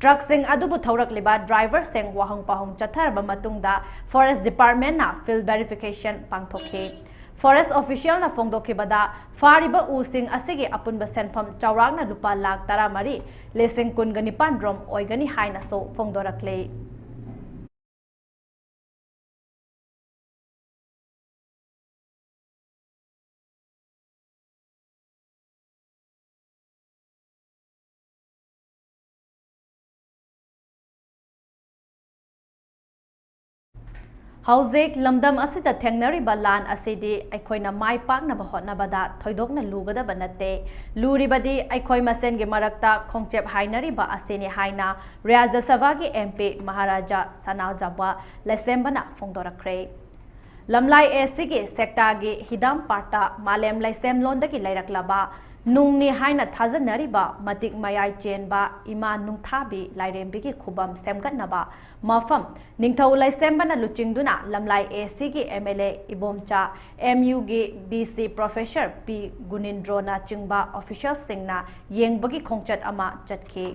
ꯇ꯭ꯔꯛꯁꯤꯡ ꯑꯗꯨꯕꯨ ꯊꯧꯔꯛꯂꯤꯕ ꯗ꯭ꯔꯥꯏꯚꯔꯁꯤꯡ ꯋꯥꯍꯪ ꯄꯥꯎꯍꯪ ꯆꯠꯊꯔꯕ ꯃꯇꯨꯡꯗ ꯐꯣꯔꯦꯁ ꯗꯤꯄꯥꯔꯠꯃꯦꯟꯅ ꯐꯤꯜꯗ ꯚꯦꯔꯤꯐꯤꯀꯦꯁꯟ ꯄꯥꯡꯊꯣꯛꯈꯤ꯫ ꯐꯣꯔꯦꯁ ꯑꯣꯐꯤꯁꯤꯌꯦꯜꯅ ꯐꯣꯡꯗꯣꯛꯈꯤꯕꯗ, ꯐꯥꯔꯤꯕ ꯎꯁꯤꯡ ꯑꯁꯤꯒꯤ ꯑꯄꯨꯟꯕ ꯁꯦꯟꯐꯝ ꯆꯥꯎꯔꯥꯛꯅ ꯂꯨꯄꯥ ꯂꯥꯈ ꯇꯔꯥꯃꯔꯤ ꯂꯤꯁꯤꯡ ꯀꯨꯟꯒ ꯅꯤꯄꯥꯟ ꯔꯣꯝ ꯑꯣꯏꯒꯅꯤ ꯍꯥꯏꯅꯁꯨ ꯐꯣꯡꯗꯣꯔꯛꯂꯤ꯫ ꯍꯧꯖꯤꯛ ꯂꯝꯗꯝ ꯑꯁꯤꯗ ꯊꯦꯡꯅꯔꯤꯕ ꯂꯥꯟ ꯑꯁꯤꯗꯤ ꯑꯩꯈꯣꯏꯅ ꯃꯥꯏ ꯄꯥꯛꯅꯕ ꯍꯣꯠꯅꯕꯗ ꯊꯣꯏꯗꯣꯛꯅ ꯂꯨꯒꯗꯕ ꯅꯠꯇꯦ꯫ ꯂꯨꯔꯤꯕꯗꯤ ꯑꯩꯈꯣꯏ ꯃꯁꯦꯟꯒꯤ ꯃꯔꯛꯇ ꯈꯣꯡꯆꯦꯞ ꯍꯥꯏꯅꯔꯤꯕ ꯑꯁꯤꯅꯤ ꯍꯥꯏꯅ ꯔꯥꯖ꯭ꯌ ꯁꯚꯥꯒꯤ ꯑꯦꯝ ꯄꯤ ꯃꯍꯥꯔꯥꯖꯥ ꯁꯅꯥꯖꯥꯎꯕ ꯂꯩꯁꯦꯝꯕꯅ ꯐꯣꯡꯗꯣꯔꯛꯈ꯭ꯔꯦ꯫ ꯂꯝꯂꯥꯏ ꯑꯦ ꯁꯤꯒꯤ ꯁꯦꯛꯇꯥꯒꯤ ꯍꯤꯗꯥꯝ ꯄꯥꯠꯇ ꯃꯥꯂꯦꯝ ꯂꯩꯁꯦꯝꯂꯣꯟꯗꯒꯤ ꯂꯩꯔꯛꯂꯕ ꯅꯨꯡꯅꯤ ꯍꯥꯏꯅ ꯊꯥꯖꯅꯔꯤꯕ ꯃꯇꯤꯛ ꯃꯌꯥꯏ ꯆꯦꯟꯕ ꯏꯃꯥ ꯅꯨꯡꯊꯥꯕꯤ ꯂꯥꯏꯔꯦꯝꯕꯤꯒꯤ ꯈꯨꯕꯝ ꯁꯦꯝꯒꯠꯅꯕ ꯃꯐꯝ ꯅꯤꯡꯊꯧ ꯂꯩꯁꯦꯝꯕꯅ ꯂꯨꯆꯤꯡꯗꯨꯅ ꯂꯝꯂꯥꯏ ꯑꯦ ꯁꯤꯒꯤ M L A Ibomcha, M ꯌꯨꯒꯤ ꯚꯤ ꯁꯤ ꯄ꯭ꯔꯣꯐꯦꯁꯔ ꯄꯤ ꯒꯨꯅꯤꯟꯗ꯭ꯔꯣꯅ ꯆꯤꯡꯕ ꯑꯣꯐꯤꯁꯤꯌꯦꯜꯁꯤꯡꯅ ꯌꯦꯡꯕꯒꯤ ꯈꯣꯡꯆꯠ ꯑꯃ ꯆꯠꯈꯤ꯫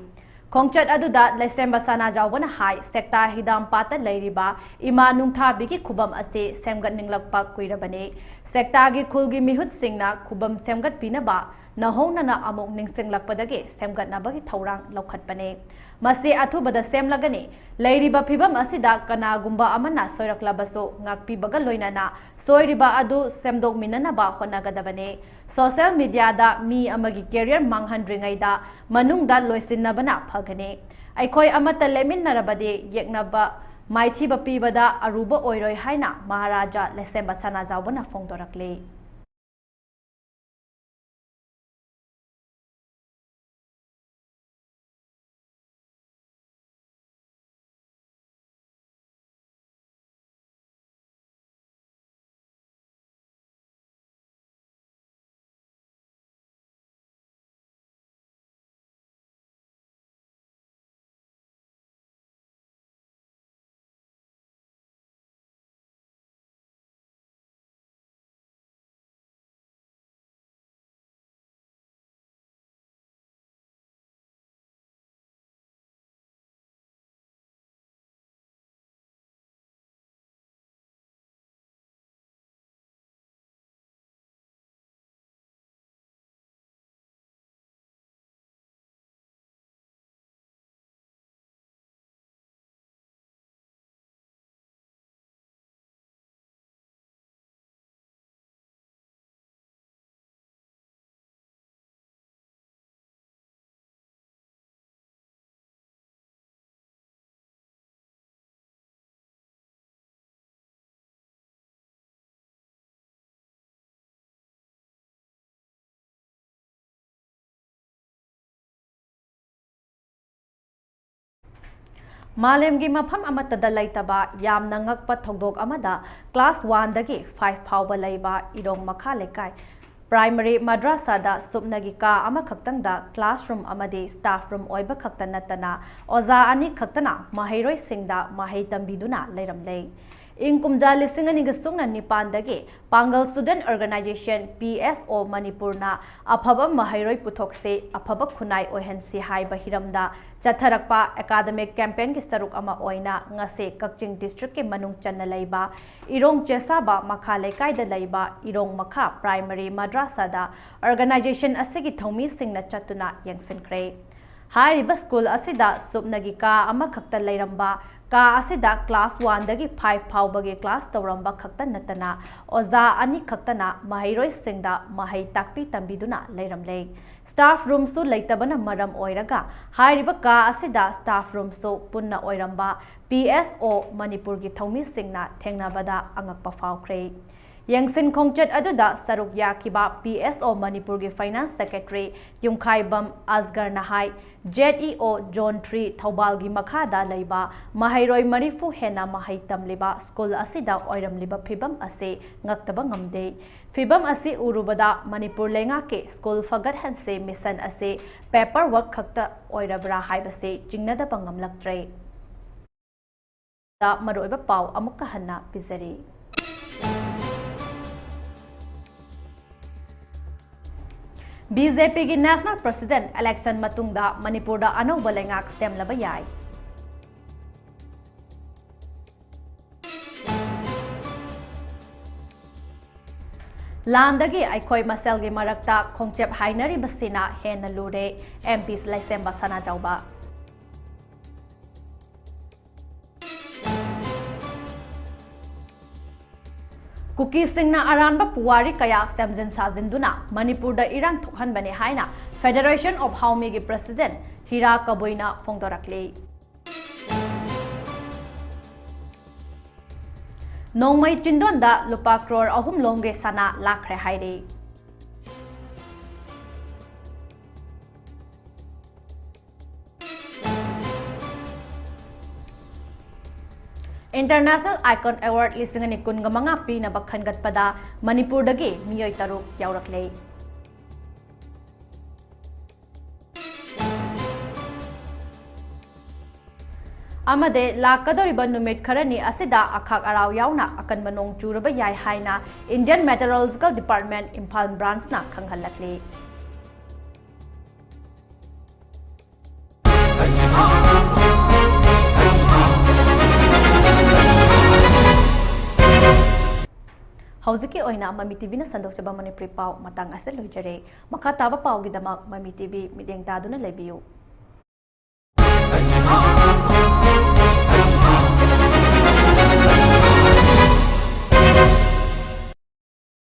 ꯈꯣꯡꯆꯠ ꯑꯗꯨꯗ ꯂꯩꯁꯦꯝꯕ ꯁꯅꯥꯖꯥꯎꯕꯅ ꯍꯥꯏ, ꯁꯦꯛꯇꯥ ꯍꯤꯗꯥꯝꯄꯥꯠꯇ ꯂꯩꯔꯤꯕ ꯏꯃꯥ ꯅꯨꯡꯊꯥꯕꯤꯒꯤ ꯈꯨꯕꯝ ꯑꯁꯤ ꯁꯦꯝꯒꯠꯅꯤꯡꯂꯛꯄ ꯀꯨꯏꯔꯕꯅꯤ꯫ ꯁꯦꯛꯇꯥꯒꯤ ꯈꯨꯜꯒꯤ ꯃꯤꯍꯨꯠꯁꯤꯡꯅ ꯈꯨꯕꯝ ꯁꯦꯝꯒꯠꯄꯤꯅꯕ ꯅꯧꯍꯧꯅꯅ ꯑꯃꯨꯛ ꯅꯤꯡꯁꯤꯡꯂꯛꯄꯗꯒꯤ ꯁꯦꯝꯒꯠꯅꯕꯒꯤ ꯊꯧꯔꯥꯡ ꯂꯧꯈꯠꯄꯅꯤ꯫ ꯃꯁꯤ ꯑꯊꯨꯕꯗ ꯁꯦꯝꯂꯒꯅꯤ꯫ ꯂꯩꯔꯤꯕ ꯐꯤꯚꯝ ꯑꯁꯤꯗ ꯀꯅꯥꯒꯨꯝꯕ ꯑꯃꯅ ꯁꯣꯏꯔꯛꯂꯕꯁꯨ ꯉꯥꯛꯄꯤꯕꯒ ꯂꯣꯏꯅꯅ ꯁꯣꯏꯔꯤꯕ ꯑꯗꯨ ꯁꯦꯝꯗꯣꯛꯃꯤꯟꯅꯅꯕ ꯍꯣꯠꯅꯒꯗꯕꯅꯤ꯫ ꯁꯣꯁꯤꯌꯦꯜ ꯃꯤꯗꯤꯌꯥꯗ ꯃꯤ ꯑꯃꯒꯤ ꯀꯦꯔꯤꯌꯔ ꯃꯥꯡꯍꯟꯗ꯭ꯔꯤꯉꯩꯗ ꯃꯅꯨꯡꯗ ꯂꯣꯏꯁꯤꯟꯅꯕꯅ ꯐꯒꯅꯤ꯫ ꯑꯩꯈꯣꯏ ꯑꯃꯠꯇ ꯂꯦꯞꯃꯤꯟꯅꯔꯕꯗꯤ ꯌꯦꯛꯅꯕ ꯃꯥꯏꯊꯤꯕ ꯄꯤꯕꯗ ꯑꯔꯨꯕ ꯑꯣꯏꯔꯣꯏ ꯍꯥꯏꯅ ꯃꯍꯥꯔꯥꯖꯥ ꯂꯩꯁꯦꯝꯕ ꯁꯅꯥꯖꯥꯎꯕꯅ ꯐꯣꯡꯗꯣꯔꯛꯂꯤ꯫ ꯃꯥꯂꯦꯝꯒꯤ ꯃꯐꯝ ꯑꯃꯠꯇꯗ ꯂꯩꯇꯕ ꯌꯥꯝꯅ ꯉꯛꯄ ꯊꯧꯗꯣꯛ ꯑꯃꯗ class one ꯗꯒꯤ five ꯐꯥꯎꯕ ꯂꯩꯕ ꯏꯔꯣꯡ ꯃꯈꯥ ꯂꯩꯀꯥꯏ primary ꯃꯗ꯭ꯔꯁꯥꯗ ꯁꯨꯞꯅꯒꯤ ꯀꯥ ꯑꯃꯈꯛꯇꯪꯗ classroom ꯑꯃꯗꯤ staff room ꯑꯣꯏꯕ ꯈꯛꯇ ꯅꯠꯇꯅ ꯑꯣꯖꯥ ꯑꯅꯤ ꯈꯛꯇꯅ ꯃꯍꯩꯔꯣꯏꯁꯤꯡꯗ ꯃꯍꯩ ꯇꯝꯕꯤꯗꯨꯅ ꯂꯩꯔꯝꯂꯦ꯫ ꯏꯪ ꯀꯨꯝꯖꯥ ꯂꯤꯁꯤꯡ ꯑꯅꯤꯒ ꯁꯨꯞꯅ ꯅꯤꯄꯥꯟꯗꯒꯤ ꯄꯥꯡꯒꯜ Student Organisation, P S O, ꯃꯅꯤꯄꯨꯔꯅ ꯑꯐꯕ ꯃꯍꯩꯔꯣꯏ ꯄꯨꯊꯣꯛꯁꯤ, ꯑꯐꯕ ꯈꯨꯟꯅꯥꯏ ꯑꯣꯏꯍꯟꯁꯤ ꯍꯥꯏꯕ ꯍꯤꯔꯝꯗ ꯆꯠꯊꯔꯛꯄ academic campaignꯒꯤ ꯁꯔꯨꯛ ꯑꯃ ꯑꯣꯏꯅ ꯉꯁꯤ ꯀꯛꯆꯤꯡ districtꯀꯤ ꯃꯅꯨꯡ ꯆꯟꯅ ꯂꯩꯕ ꯏꯔꯣꯡ ꯆꯦꯁꯥꯕ ꯃꯈꯥ ꯂꯩꯀꯥꯏꯗ ꯂꯩꯕ ꯏꯔꯣꯡ ꯃꯈꯥ Primary Madrasada organisation ꯑꯁꯤꯒꯤ ꯊꯧꯃꯤꯁꯤꯡꯅ ꯆꯠꯇꯨꯅ ꯌꯦꯡꯁꯤꯟꯈ꯭ꯔꯦ꯫ ꯍꯥꯏꯔꯤꯕ school ꯑꯁꯤꯗ ꯁꯨꯞꯅꯒꯤ ꯀꯥ ꯑꯃꯈꯛꯇ ꯂꯩꯔꯝꯕ, ꯀꯥ ꯑꯁꯤꯗ class oneꯗꯒꯤ five ꯐꯥꯎꯕꯒꯤ class ꯇꯧꯔꯝꯕ ꯈꯛꯇ ꯅꯠꯇꯅ ꯑꯣꯖꯥ ꯑꯅꯤ ꯈꯛꯇꯅ ꯃꯍꯩꯔꯣꯏꯁꯤꯡꯗ ꯃꯍꯩ ꯇꯥꯛꯄꯤ ꯇꯝꯕꯤꯗꯨꯅ ꯂꯩꯔꯝꯂꯦ꯫ Staff roomꯁꯨ ꯂꯩꯇꯕꯅ ꯃꯔꯝ ꯑꯣꯏꯔꯒ ꯍꯥꯏꯔꯤꯕ ꯀꯥ ꯑꯁꯤꯗ staff roomꯁꯨ ꯄꯨꯟꯅ ꯑꯣꯏꯔꯝꯕ P S O ꯃꯅꯤꯄꯨꯔꯒꯤ ꯊꯧꯃꯤꯁꯤꯡꯅ ꯊꯦꯡꯅꯕꯗ ꯑꯉꯛꯄ ꯐꯥꯎꯈ꯭ꯔꯦ꯫ ꯌꯦꯡꯁꯤꯟ ꯈꯣꯡꯆꯠ ꯑꯗꯨꯗ ꯁꯔꯨꯛ ꯌꯥꯈꯤꯕ P S O ꯃꯅꯤꯄꯨꯔꯒꯤ Finance Secretary ꯌꯨꯝꯈꯥꯏꯕꯝ ꯑꯁꯒꯔꯅ ꯍꯥꯏ, Z E O Zone three ꯊꯧꯕꯥꯜꯒꯤ ꯃꯈꯥꯗ ꯂꯩꯕ ꯃꯍꯩꯔꯣꯏ ꯃꯔꯤꯐꯨ ꯍꯦꯟꯅ ꯃꯍꯩ ꯇꯝꯂꯤꯕ school ꯑꯁꯤꯗ ꯑꯣꯏꯔꯝꯂꯤꯕ ꯐꯤꯚꯝ ꯑꯁꯤ ꯉꯛꯇꯕ ꯉꯝꯗꯦ꯫ ꯐꯤꯚꯝ ꯑꯁꯤ ꯎꯔꯨꯕꯗ ꯃꯅꯤꯄꯨꯔ ꯂꯩꯉꯥꯛꯀꯤ school ꯐꯒꯠꯍꯟꯁꯦ mission ꯑꯁꯤ paperwork ꯈꯛꯇ ꯑꯣꯏꯔꯕ꯭ꯔꯥ ꯍꯥꯏꯕꯁꯤ ꯆꯤꯡꯅꯗꯕ ꯉꯝꯂꯛꯇ꯭ꯔꯦ꯫ ꯃꯔꯨꯑꯣꯏꯕ ꯄꯥꯎ ꯑꯃꯨꯛꯀ ꯍꯟꯅ ꯄꯤꯖꯔꯤ꯫ B J Pꯒꯤ National President election ꯃꯇꯨꯡꯗ ꯃꯅꯤꯄꯨꯔꯗ ꯑꯅꯧꯕ ꯂꯩꯉꯥꯛ ꯁꯦꯝꯂꯕ ꯌꯥꯏ꯫ ꯂꯥꯟꯗꯒꯤ ꯑꯩꯈꯣꯏ ꯃꯁꯦꯜꯒꯤ ꯃꯔꯛꯇ ꯈꯣꯡꯆꯦꯞ ꯍꯥꯏꯅꯔꯤꯕꯁꯤꯅ ꯍꯦꯟꯅ ꯂꯨꯔꯦ, M P ꯂꯩꯁꯦꯝꯕ ꯁꯅꯥꯖꯥꯎꯕ꯫ ꯀꯨꯀꯤꯁꯤꯡꯅ ꯑꯔꯥꯟꯕ ꯄꯨꯋꯥꯔꯤ ꯀꯌꯥ ꯁꯦꯝꯖꯤꯟ ꯁꯥꯖꯤꯟꯗꯨꯅ ꯃꯅꯤꯄꯨꯔꯗ ꯏꯔꯥꯡ ꯊꯣꯛꯍꯟꯕꯅꯤ ꯍꯥꯏꯅ Federation of Haomiꯒꯤ President ꯍꯤꯔꯥ ꯀꯕꯨꯏꯅ ꯐꯣꯡꯗꯣꯔꯛꯂꯤ꯫ ꯅꯣꯡꯃꯩ ꯆꯤꯟꯗꯣꯟꯗ ꯂꯨꯄꯥ ꯀ꯭ꯔꯣꯔ ꯑꯍꯨꯝ ꯂꯣꯝꯒꯤ ꯁꯅꯥ ꯂꯥꯛꯈ꯭ꯔꯦ ꯍꯥꯏꯔꯤ꯫ International Icon Award ꯂꯤꯁꯤꯡ ꯑꯅꯤ ꯀꯨꯟꯒ ꯃꯉꯥ ꯄꯤꯅꯕ ꯈꯟꯒꯠꯄꯗ ꯃꯅꯤꯄꯨꯔꯗꯒꯤ ꯃꯤꯑꯣꯏ ꯇꯔꯨꯛ ꯌꯥꯎꯔꯛꯂꯦ꯫ ꯑꯃꯗꯤ ꯂꯥꯛꯀꯗꯧꯔꯤꯕ ꯅꯨꯃꯤꯠ ꯈꯔꯅꯤ ꯑꯁꯤꯗ ꯑꯈꯥꯛ ꯑꯔꯥꯎ ꯌꯥꯎꯅ ꯑꯀꯟꯕ ꯅꯣꯡ ꯆꯨꯔꯕ ꯌꯥꯏ ꯍꯥꯏꯅ Indian Meteorological Department ꯏꯝꯐꯥꯜ branchꯅ ꯈꯪꯍꯜꯂꯛꯂꯤ꯫ ꯍꯧꯖꯤꯛꯀꯤ ꯑꯣꯏꯅ ꯃꯃꯤ ꯇꯤꯚꯤꯅ ꯁꯟꯗꯣꯛꯆꯕ ꯃꯅꯤꯄꯨꯔꯤ ꯄꯥꯎ ꯃꯇꯥꯡ ꯑꯁꯤꯗ ꯂꯣꯏꯖꯔꯦ꯫ ꯃꯈꯥ ꯇꯥꯕ ꯄꯥꯎꯒꯤꯗꯃꯛ ꯃꯃꯤ ꯇꯤꯚꯤ ꯃꯤꯠꯌꯦꯡ ꯇꯥꯗꯨꯅ ꯂꯩꯕꯤꯌꯨ꯫